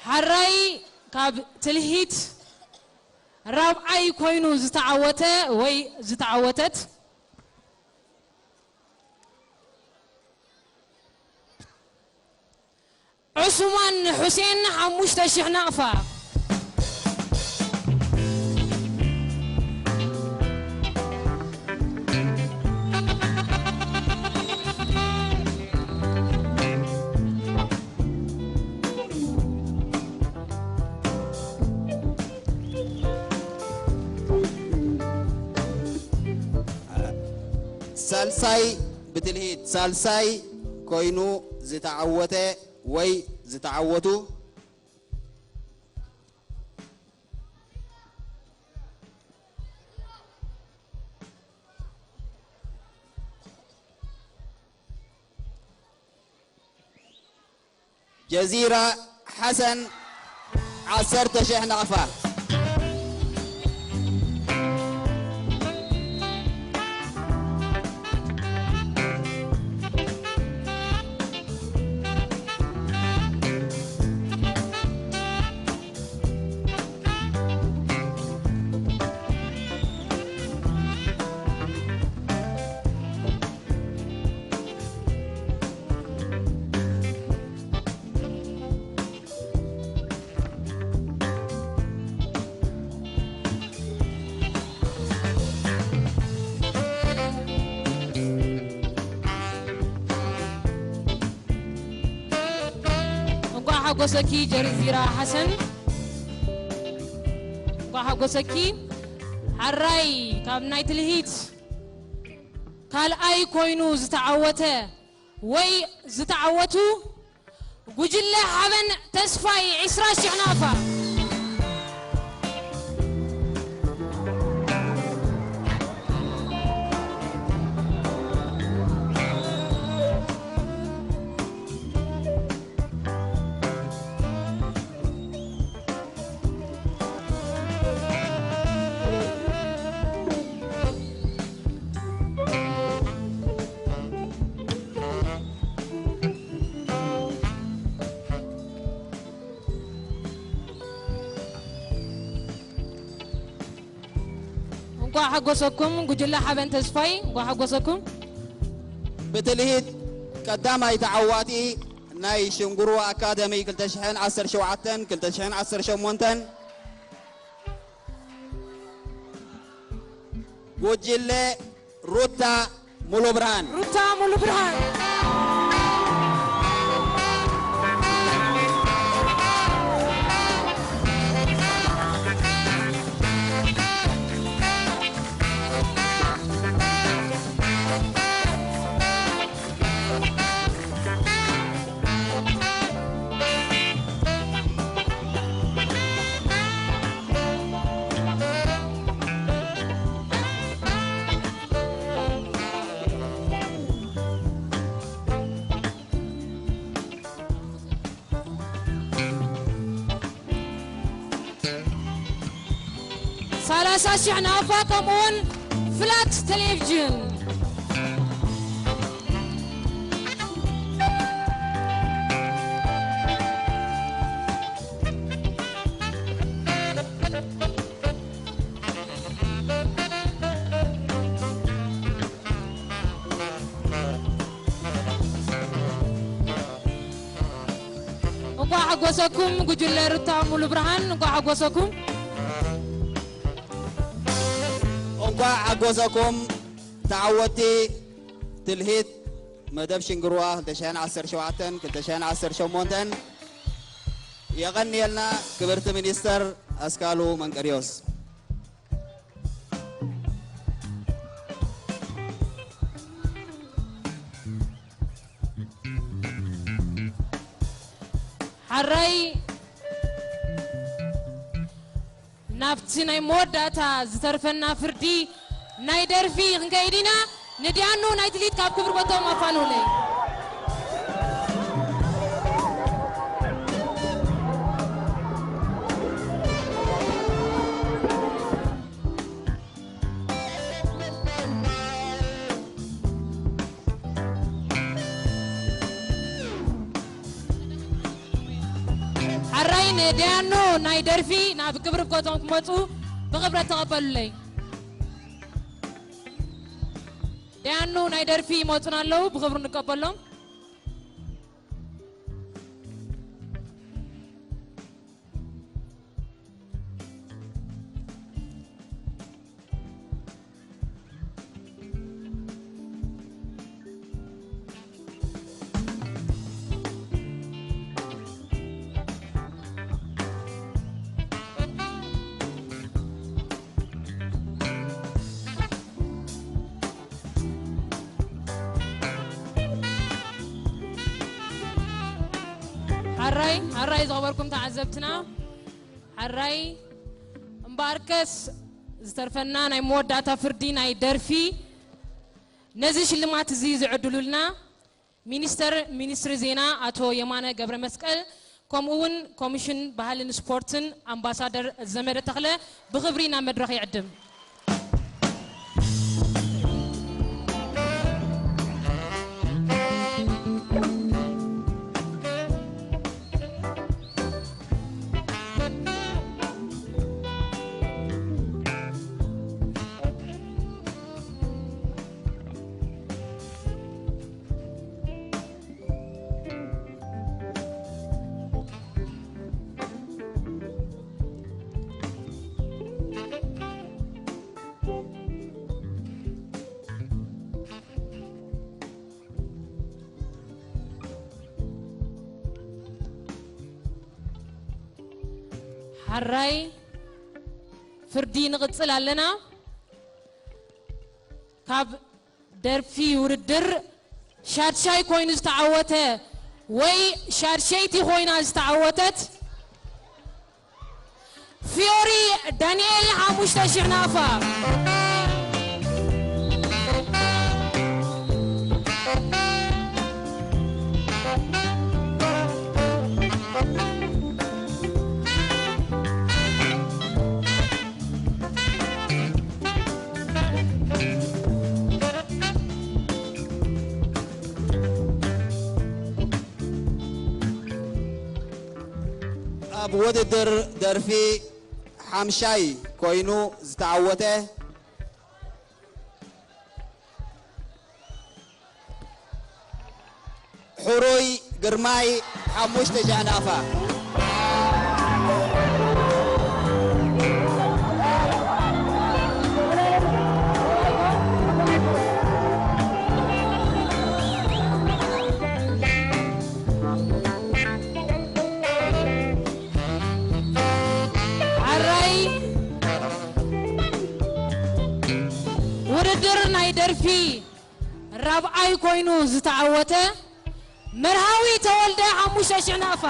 ሓራይ ካብ ትልሂት ራብዓይ ኮይኑ ዝተዓወተ ወይ ዝተዓወተት ዑስማን ሑሴን ሓሙሽተ ሽሕ ናቕፋ። ሳልሳይ ብትልሂት ሳልሳይ ኮይኑ ዝተዓወተ ወይ ዝተዓወቱ ጀዚራ ሓሰን ዓሰርተ ሽሕ ናቕፋ። ሓጎሰኪ ጀርዚራ ሓሰን፣ እንኳዕ ሓጎሰኪ። ሓራይ ካብ ናይ ትልሂት ካልኣይ ኮይኑ ዝተዓወተ ወይ ዝተዓወቱ፣ ጉጅለ ሓበን ተስፋይ ዕስራ ሺሕ ናፋ። እንኳዕ ሓጎሰኩም ጉጅለ ሓበን ተስፋይ፣ እንኳዕ ሓጎሰኩም። ብትልሂት ቀዳማይ ተዓዋቲ ናይ ሽንጉሩ ኣካደሚ ክልተ ሽሕን ዓሰርተ ሸውዓተን ክልተ ሽሕን ዓሰርተ ሸሞንተን፣ ጉጅለ ሩታ ሙሉ ብርሃን። ሩታ ሙሉ ብርሃን። ሰላሳ ሺሕ ናፋ፣ ከምኡውን ፍላት ቴሌቪዥን። እንኳዕ ሓጎሰኩም ጉጅለ ሩታ ሙሉ ብርሃን፣ እንኳዕ ሓጎሰኩም። እንኳዕ ሓጎሰኩም ተዓወትቲ ትልሂት መደብ ሽንግርዋ ክልተ ሽሕን ዓሰርተ ሸውዓተን ክልተ ሽሕን ዓሰርተ ሸሞንተን። የቐንየልና ክብርቲ ሚኒስተር ኣስካሉ መንቀርዮስ። ሓራይ ናብቲ ናይ መወዳእታ ዝተርፈና ፍርዲ ናይ ደርፊ ክንከይድ ኢና። ንድያኑ ናይ ትልሂት ካብ ክብሪ ቦቶም ኣፋንውለይ። ሓራይ ንደያኑ ናይ ደርፊ ናብ ክብሪ ቦቶም ክመፁ ብኽብረት ተቐበሉለይ። ደያኑ ናይ ደርፊ ይመፁና ኣለዉ፣ ብኽብሪ ንቀበሎም። ሓራይ ሓራይ ዝኸበርኩም ተዓዘብትና፣ ሓራይ እምበኣርከስ ዝተርፈና ናይ መወዳእታ ፍርዲ ናይ ደርፊ ነዚ ሽልማት እዚ ዝዕድሉልና ሚኒስተር ሚኒስትሪ ዜና ኣቶ የማነ ገብረመስቀል፣ ከምኡ እውን ኮሚሽን ባህልን ስፖርትን ኣምባሳደር ዘመደ ተኽለ ብኽብሪ ናብ መድረኽ ይዕድም። ሕራይ ፍርዲ ንቕጽል ኣለና። ካብ ደርፊ ውድድር ሻድሻይ ኮይኑ ዝተዓወተ ወይ ሻድሸይቲ ኮይና ዝተዓወተት ፊዮሪ ዳንኤል ሓሙሽተ ሽሕ ናቕፋ። ኣብ ውድድር ደርፊ ሓምሻይ ኮይኑ ዝተዓወተ ሕሩይ ግርማይ ሓሙሽተ ሻሕ ናቕፋ። ሕራይ ውድድር ናይ ደርፊ ራብዓይ ኮይኑ ዝተዓወተ መርሃዊ ተወልደ ሓሙሽተ ሽሕ ናቕፋ።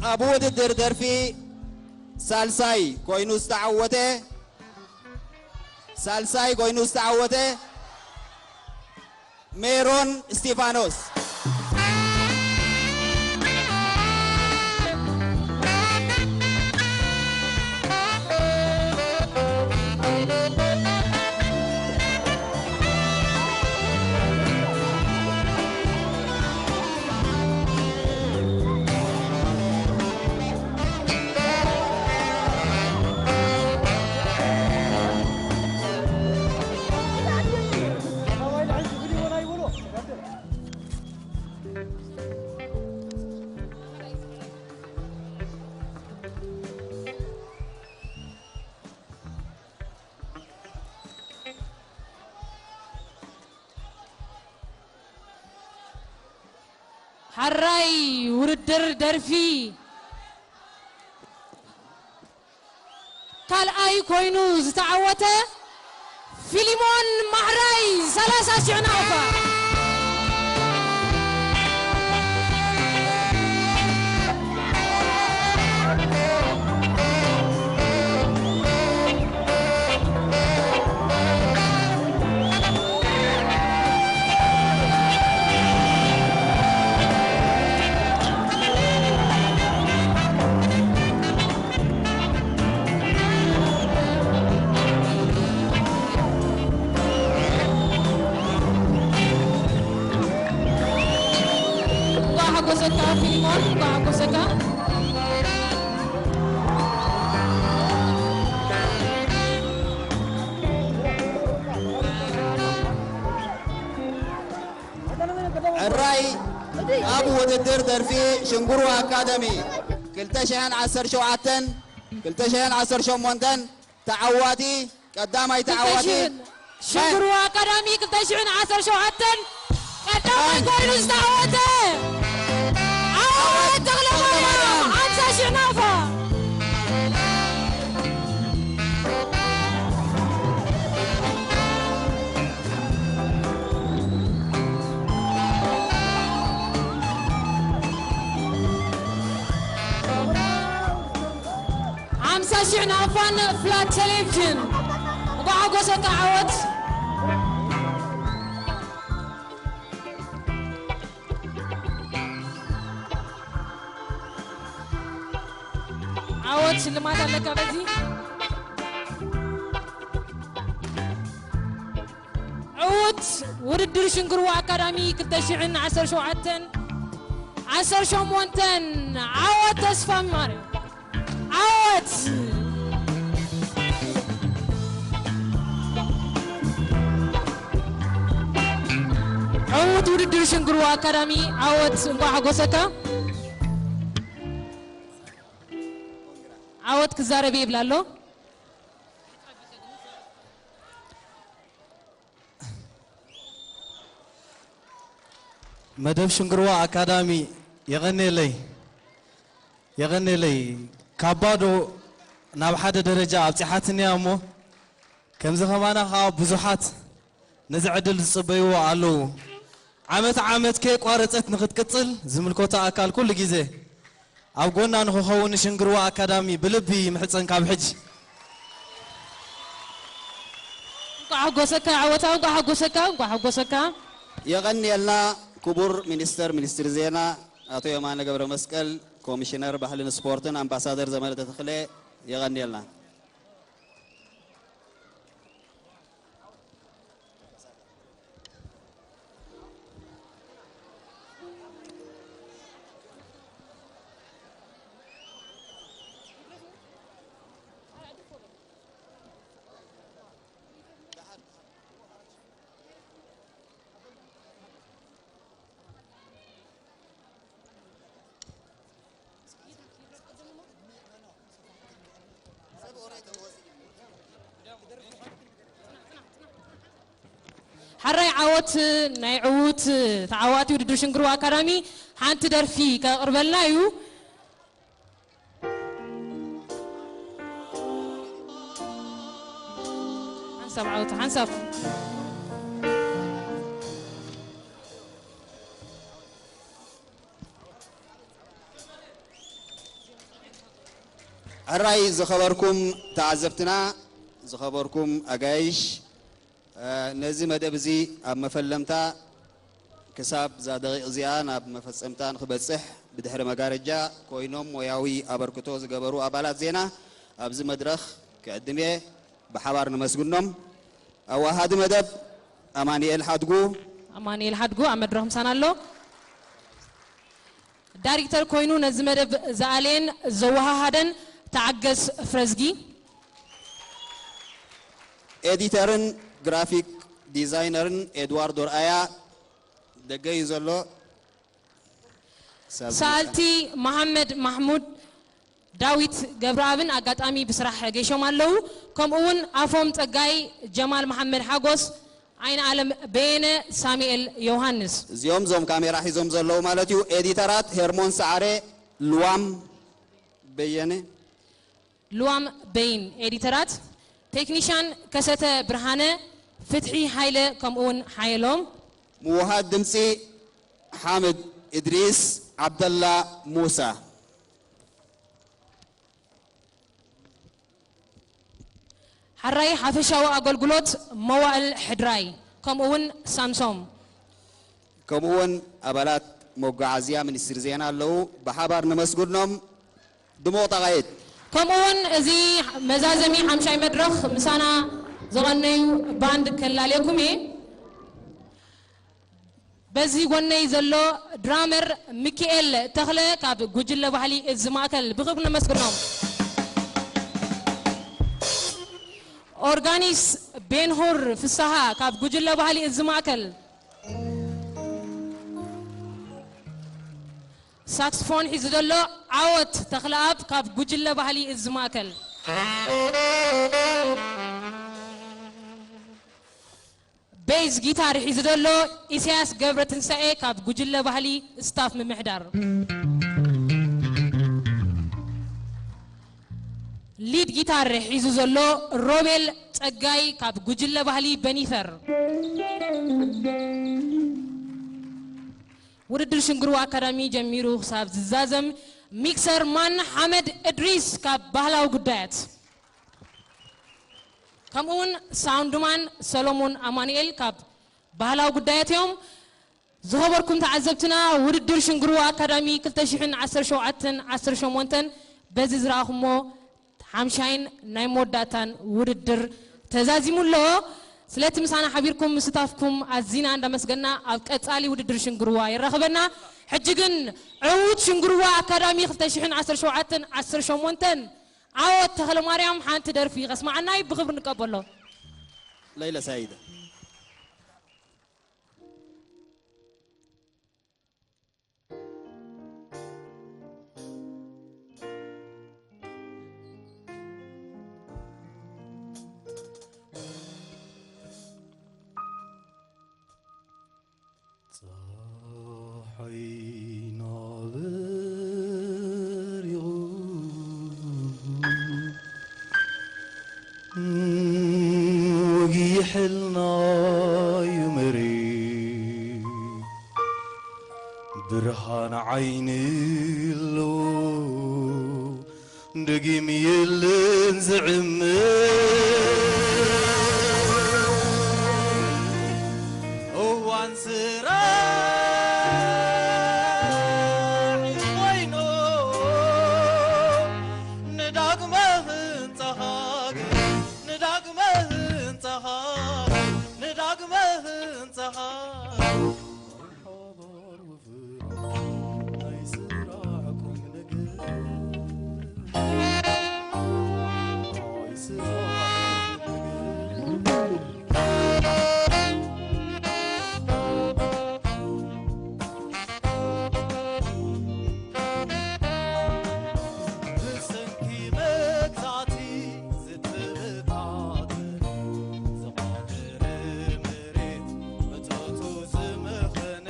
ኣብ ውድድር ደርፊ ሳልሳይ ኮይኑ ዝተዓወተ ሳልሳይ ኮይኑ ዝተዓወተ ሜሮን እስጢፋኖስ። ሕራይ ውድድር ደርፊ ካልኣይ ኮይኑ ዝተዓወተ ፊሊሞን ማሕራይ ሰላሳ ሽሕ ናቕፋ። እንኳዕ ሓጎሰካ ፊሊሞን፣ እንኳዕ ሓጎሰካ። ሕራይ ኣብ ውድድር ደርፊ ሽንጉሩ ኣካደሚ ክልተ ሽሕን ዓሰርተ ሸውዓተን ክልተ ሽሕን ዓሰርተ ሸሞንተን ተዓዋቲ ቀዳማይ ተዓዋቲ ሽንጉሩ ኣካዳሚ ክልተ ሽሕን ዓሰርተ ሸውዓተን ቀዳማይ ኮይኑ ዝተዓወተ ዓወት ተኽለማርያም ሓምሳ ሽሕ ናቕፋ። ሓምሳ ሽሕ ናቕፋን ፍላት ቴሌቪዥን። እንኳዕ ሓጎሰካ ዓወት። ዓወት ሽልማት ኣለካ በዚ። ዕዉት ውድድር ሽንግርዋ ኣካዳሚ ክልተ ሽሕን ዓሰርተ ሸውዓተን ዓሰርተ ሸሞንተን ዓወት ተስፋ ማርያም ዓወት። ዕዉት ውድድር ሽንግርዋ ኣካዳሚ። ዓወት፣ እንቋዕ ሓጎሰካ። ዓወት ክዛረብ ይብል ኣሎ። መደብ ሽንግርዋ ኣካዳሚ፣ የቐንየለይ፣ የቐንየለይ። ካብ ባዶ ናብ ሓደ ደረጃ ኣብፂሓትኒ እያ እሞ፣ ከምዚ ከማና ከዓ ብዙሓት ነዚ ዕድል ዝፅበይዎ ኣለዉ። ዓመት ዓመት ከየቋረፀት ንክትቅፅል ዝምልከቶ ኣካል ኩሉ ግዜ ኣብ ጎና ንክኸውን ንሽንግርዋ ኣካዳሚ ብልቢ ይምሕፀን ካብ ሕጂ። እንቋዕ ሓጎሰካ ዓወታ፣ እንቋዕ ሓጎሰካ፣ እንቋዕ ሓጎሰካ። የቐንየልና ክቡር ሚኒስተር ሚኒስትሪ ዜና ኣቶ የማነ ገብረ መስቀል፣ ኮሚሽነር ባህልን ስፖርትን ኣምባሳደር ዘመደ ተኽለ፣ የቐንየልና። ሓራይ ዓወት ናይ ዕዉት ተዓዋቲ ውድድር ሽንግርዋ ኣካዳሚ ሓንቲ ደርፊ ከቕርበልና እዩ። ሓንሳብ ዓወት ሓንሳብ። ሕራይ ዝኸበርኩም ተዓዘብትና፣ ዝኸበርኩም ኣጋይሽ፣ ነዚ መደብ እዚ ኣብ መፈለምታ ክሳብ እዛ ደቂቕ እዚኣ ናብ መፈጸምታ ንክበጽሕ ብድሕሪ መጋረጃ ኮይኖም ሞያዊ ኣበርክቶ ዝገበሩ ኣባላት ዜና ኣብዚ መድረኽ ክዕድም እየ። ብሓባር ነመስግኖም። ኣዋሃዲ መደብ ኣማኑኤል ሓድጉ። ኣማኑኤል ሓድጉ ኣብ መድረኽ ምሳና ኣሎ። ዳይሬክተር ኮይኑ ነዚ መደብ ዝኣለየን ዘወሃሃደን ተዓገስ ፍረዝጊ። ኤዲተርን ግራፊክ ዲዛይነርን ኤድዋርዶ ርኣያ ደገ እዩ ዘሎ። ሰኣልቲ መሓመድ ማሕሙድ፣ ዳዊት ገብረኣብን ኣጋጣሚ ብስራሕ ገይሾም ኣለዉ። ከምኡ እውን ኣፎም ጸጋይ፣ ጀማል መሓመድ ሓጎስ፣ ዓይኒ ኣለም በየነ፣ ሳሙኤል ዮሃንስ። እዚኦም እዞም ካሜራ ሒዞም ዘለዉ ማለት እዩ። ኤዲተራት ሄርሞን ሰዓረ፣ ልዋም በየነ። ልዋም በይን ኤዲተራት፣ ቴክኒሻን ከሰተ ብርሃነ፣ ፍትሒ ሃይለ ከምኡውን ሓየሎም። ምውሃድ ድምፂ ሓምድ እድሪስ፣ ዓብደላ ሙሳ። ሓራይ ሓፈሻዊ ኣገልግሎት መዋእል ሕድራይ ከምኡውን ሳምሶም። ከምኡውን ኣባላት መጓዓዝያ ሚኒስትሪ ዜና ኣለዉ። ብሓባር ነመስግኖም። ድሙቕ ጣቓየት። ከምኡውን እዚ መዛዘሚ ሓምሻይ መድረኽ ምሳና ዝቐነዩ ባንድ ከላልየኩም እየ። በዚ ጎነይ ዘሎ ድራመር ሚኪኤል ተኽለ ካብ ጉጅለ ባህሊ እዚ ማእከል ብኽብሪ ነመስግኖም። ኦርጋኒስ ቤንሁር ፍስሃ ካብ ጉጅለ ባህሊ እዚ ማእከል። ሳክስፎን ሒዙ ዘሎ ዓወት ተኽለኣብ ካብ ጉጅለ ባህሊ እዚ ማእከል። ቤዝ ጊታር ሒዙ ዘሎ ኢሳያስ ገብረትንሳኤ ካብ ጉጅለ ባህሊ ስታፍ ምምሕዳር። ሊድ ጊታር ሒዙ ዘሎ ሮቤል ጸጋይ ካብ ጉጅለ ባህሊ በኒፈር። ውድድር ሽንግርዋ ኣካዳሚ ጀሚሩ ክሳብ ዝዛዘም ሚክሰር ማን ሓመድ እድሪስ ካብ ባህላዊ ጉዳያት፣ ከምኡውን ሳውንድማን ሰሎሞን ኣማኑኤል ካብ ባህላዊ ጉዳያት እዮም። ዝኸበርኩም ተዓዘብትና፣ ውድድር ሽንግርዋ ኣካዳሚ ክልተ ሽሕን ዓሰርተ ሸውዓተን ዓሰርተ ሸሞንተን በዚ ዝረኣኹሞ ሓምሻይን ናይ መወዳእታን ውድድር ተዛዚሙ ኣሎ። ስለቲ ምሳና ሓቢርኩም ምስታፍኩም ኣዚና እንዳመስገና ኣብ ቀጻሊ ውድድር ሽንግርዋ የራኽበና። ሕጂ ግን ዕዉት ሽንግርዋ ኣካዳሚ ክልተ ሽሕን ዓሰርተ ሸውዓተን ዓሰርተ ሸሞንተን ዓወት ተኽለማርያም ሓንቲ ደርፊ ከስማዓና እዩ። ብኽብሪ ንቀበሎ። ለይለ ሳይደ። ጸሓይና በሪቑ ወጊሕልና እዩ መሬት፣ ብርሃን ዓይኒ ኣለዎ ደጊም የለን ዝዕመት። እዋን ስራሕ ኮይኑ ንዳግመ ህንጻኻ ግን፣ ንዳግመ ህንጻኻ ግን፣ ንዳግመ ህንጻኻ ግን። ሓዳር ውፍረት ናይ ስራሕ ቁም ነገር፣ ናይ ስራሕ ቁም ነገር። ብሰንኪ መግዛእቲ ዝተበታተነ፣ ዝቓደረ መሬት ምትእቱ ዝመኸነ፣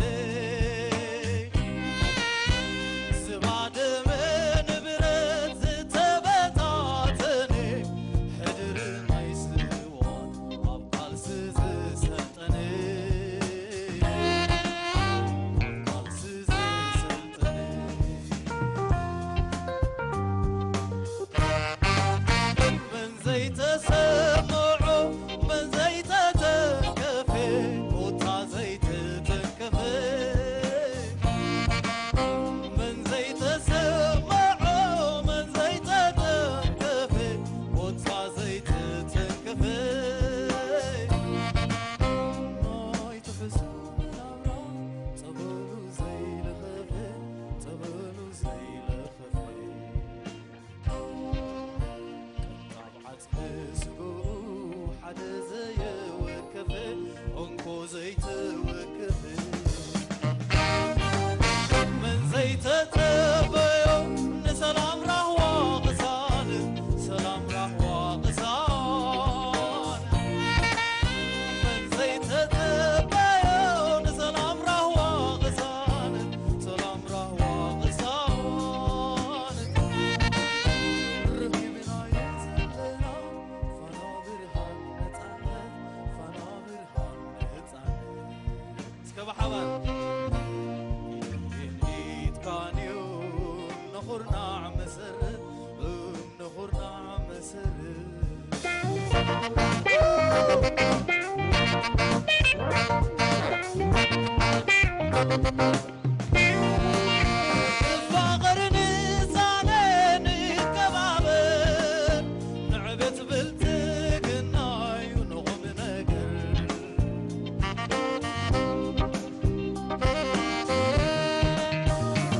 ዝባደመ ንብረት ዝተበታተነ፣ ሕድሪ ናይ ስዋን ኣብ ቃልሲ ዝሰልጠነ፣ ኣብ ቃልሲ ዝሰልጠነ። መን ዘይተሰምዖ፣ መን ዘይተተንከፈ፣ ኮታ ዘይተተንከፈ። መን ዘይተሰምዖ፣ መን ዘይተተንከፈ፣ ኮታ ዘይተተንከፈ። ናይ ትሕዝቶ ናብራ ጸበሉ ዘይለኸፈ፣ ጸበሉ ዘይለኸፈ። ካብ ዓጽሚ ስግኡ ሓደ ዘየወከፈ፣ እንኮ ዘይተወከፈ። መን ዘይተጸበዮ ንሰላም ራህዋ ቅሳነት፣ ሰላም ራህዋ ቅሳነት። መን ዘይተጸበዮ ንሰላም ራህዋ ቅሳነት፣ ሰላም ራህዋ ቅሳነት። ረኺብናዮ ዘለና ፋና ብርሃን ነጻነት፣ ፋና ብርሃን ነጻነት። እስከ ብሓባር ኢድካንዩ ንኹርናዕ መሰረት፣ ንኹርናዕ መሰረት። ንፋቐር ንሳነ ንከባበር፣ ንዕቤት ብልጽግናዩ ንቑም ነገር።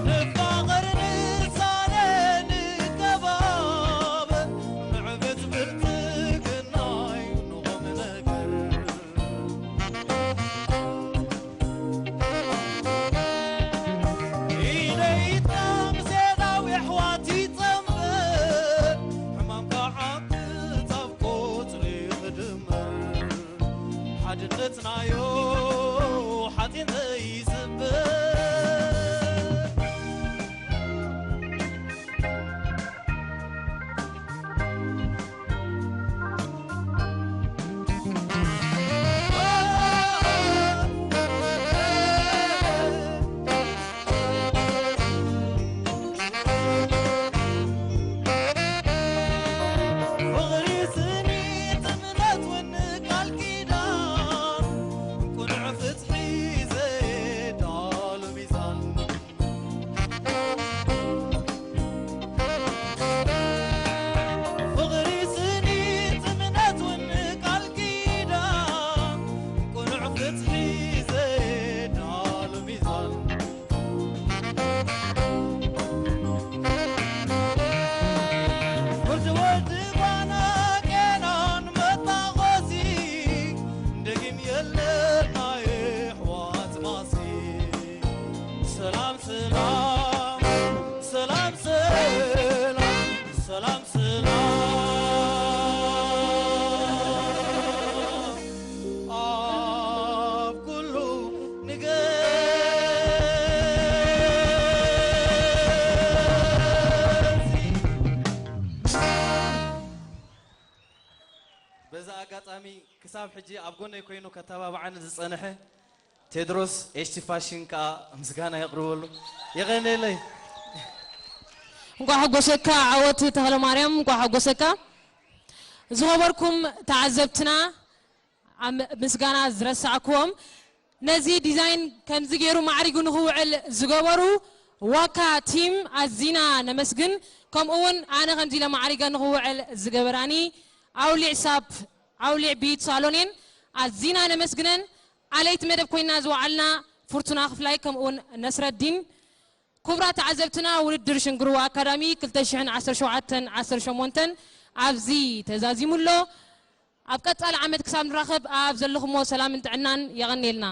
ንፋቐር ንሳነ ንከባበር፣ ንዕቤት ብልጽግናዩ ንቑም ነገር። ኮይኑ ከተባብዓኒ ዝጸንሐ ቴድሮስ ኤች ቲ ፋሽን ከኣ ምስጋና የቕርበሉ። የቐንየለይ። እንኳዕ ሓጎሰካ ዓወት ተኽለ ማርያም፣ እንኳዕ ሓጎሰካ። ዝኸበርኩም ተዓዘብትና፣ ኣብ ምስጋና ዝረሳዕክዎም፣ ነዚ ዲዛይን ከምዚ ገይሩ ማዕሪጉ ንኽውዕል ዝገበሩ ዋካ ቲም ኣዚና ነመስግን። ከምኡ እውን ኣነ ከምዚ ኢለ ማዕሪገ ንኽውዕል ዝገበራኒ ኣውሊዕ ሳፕ፣ ኣውሊዕ ቢዩቲ ሳሎን እየን። ኣዚና ነመስግነን። ኣለይቲ መደብ ኮይና ዝወዓልና ፍርቱና ክፍላይ ከምኡ እውን ነስረዲን። ክቡራት ተዓዘብትና፣ ውድድር ሽንግርዋ ኣካዳሚ ክልተ ሽሕን ዓሰርተ ሸውዓተን ዓሰርተ ሸሞንተን ኣብዚ ተዛዚሙ ኣሎ። ኣብ ቀጻሊ ዓመት ክሳብ ንራኸብ ኣብ ዘለኹሞ ሰላምን ጥዕናን የቐንየልና።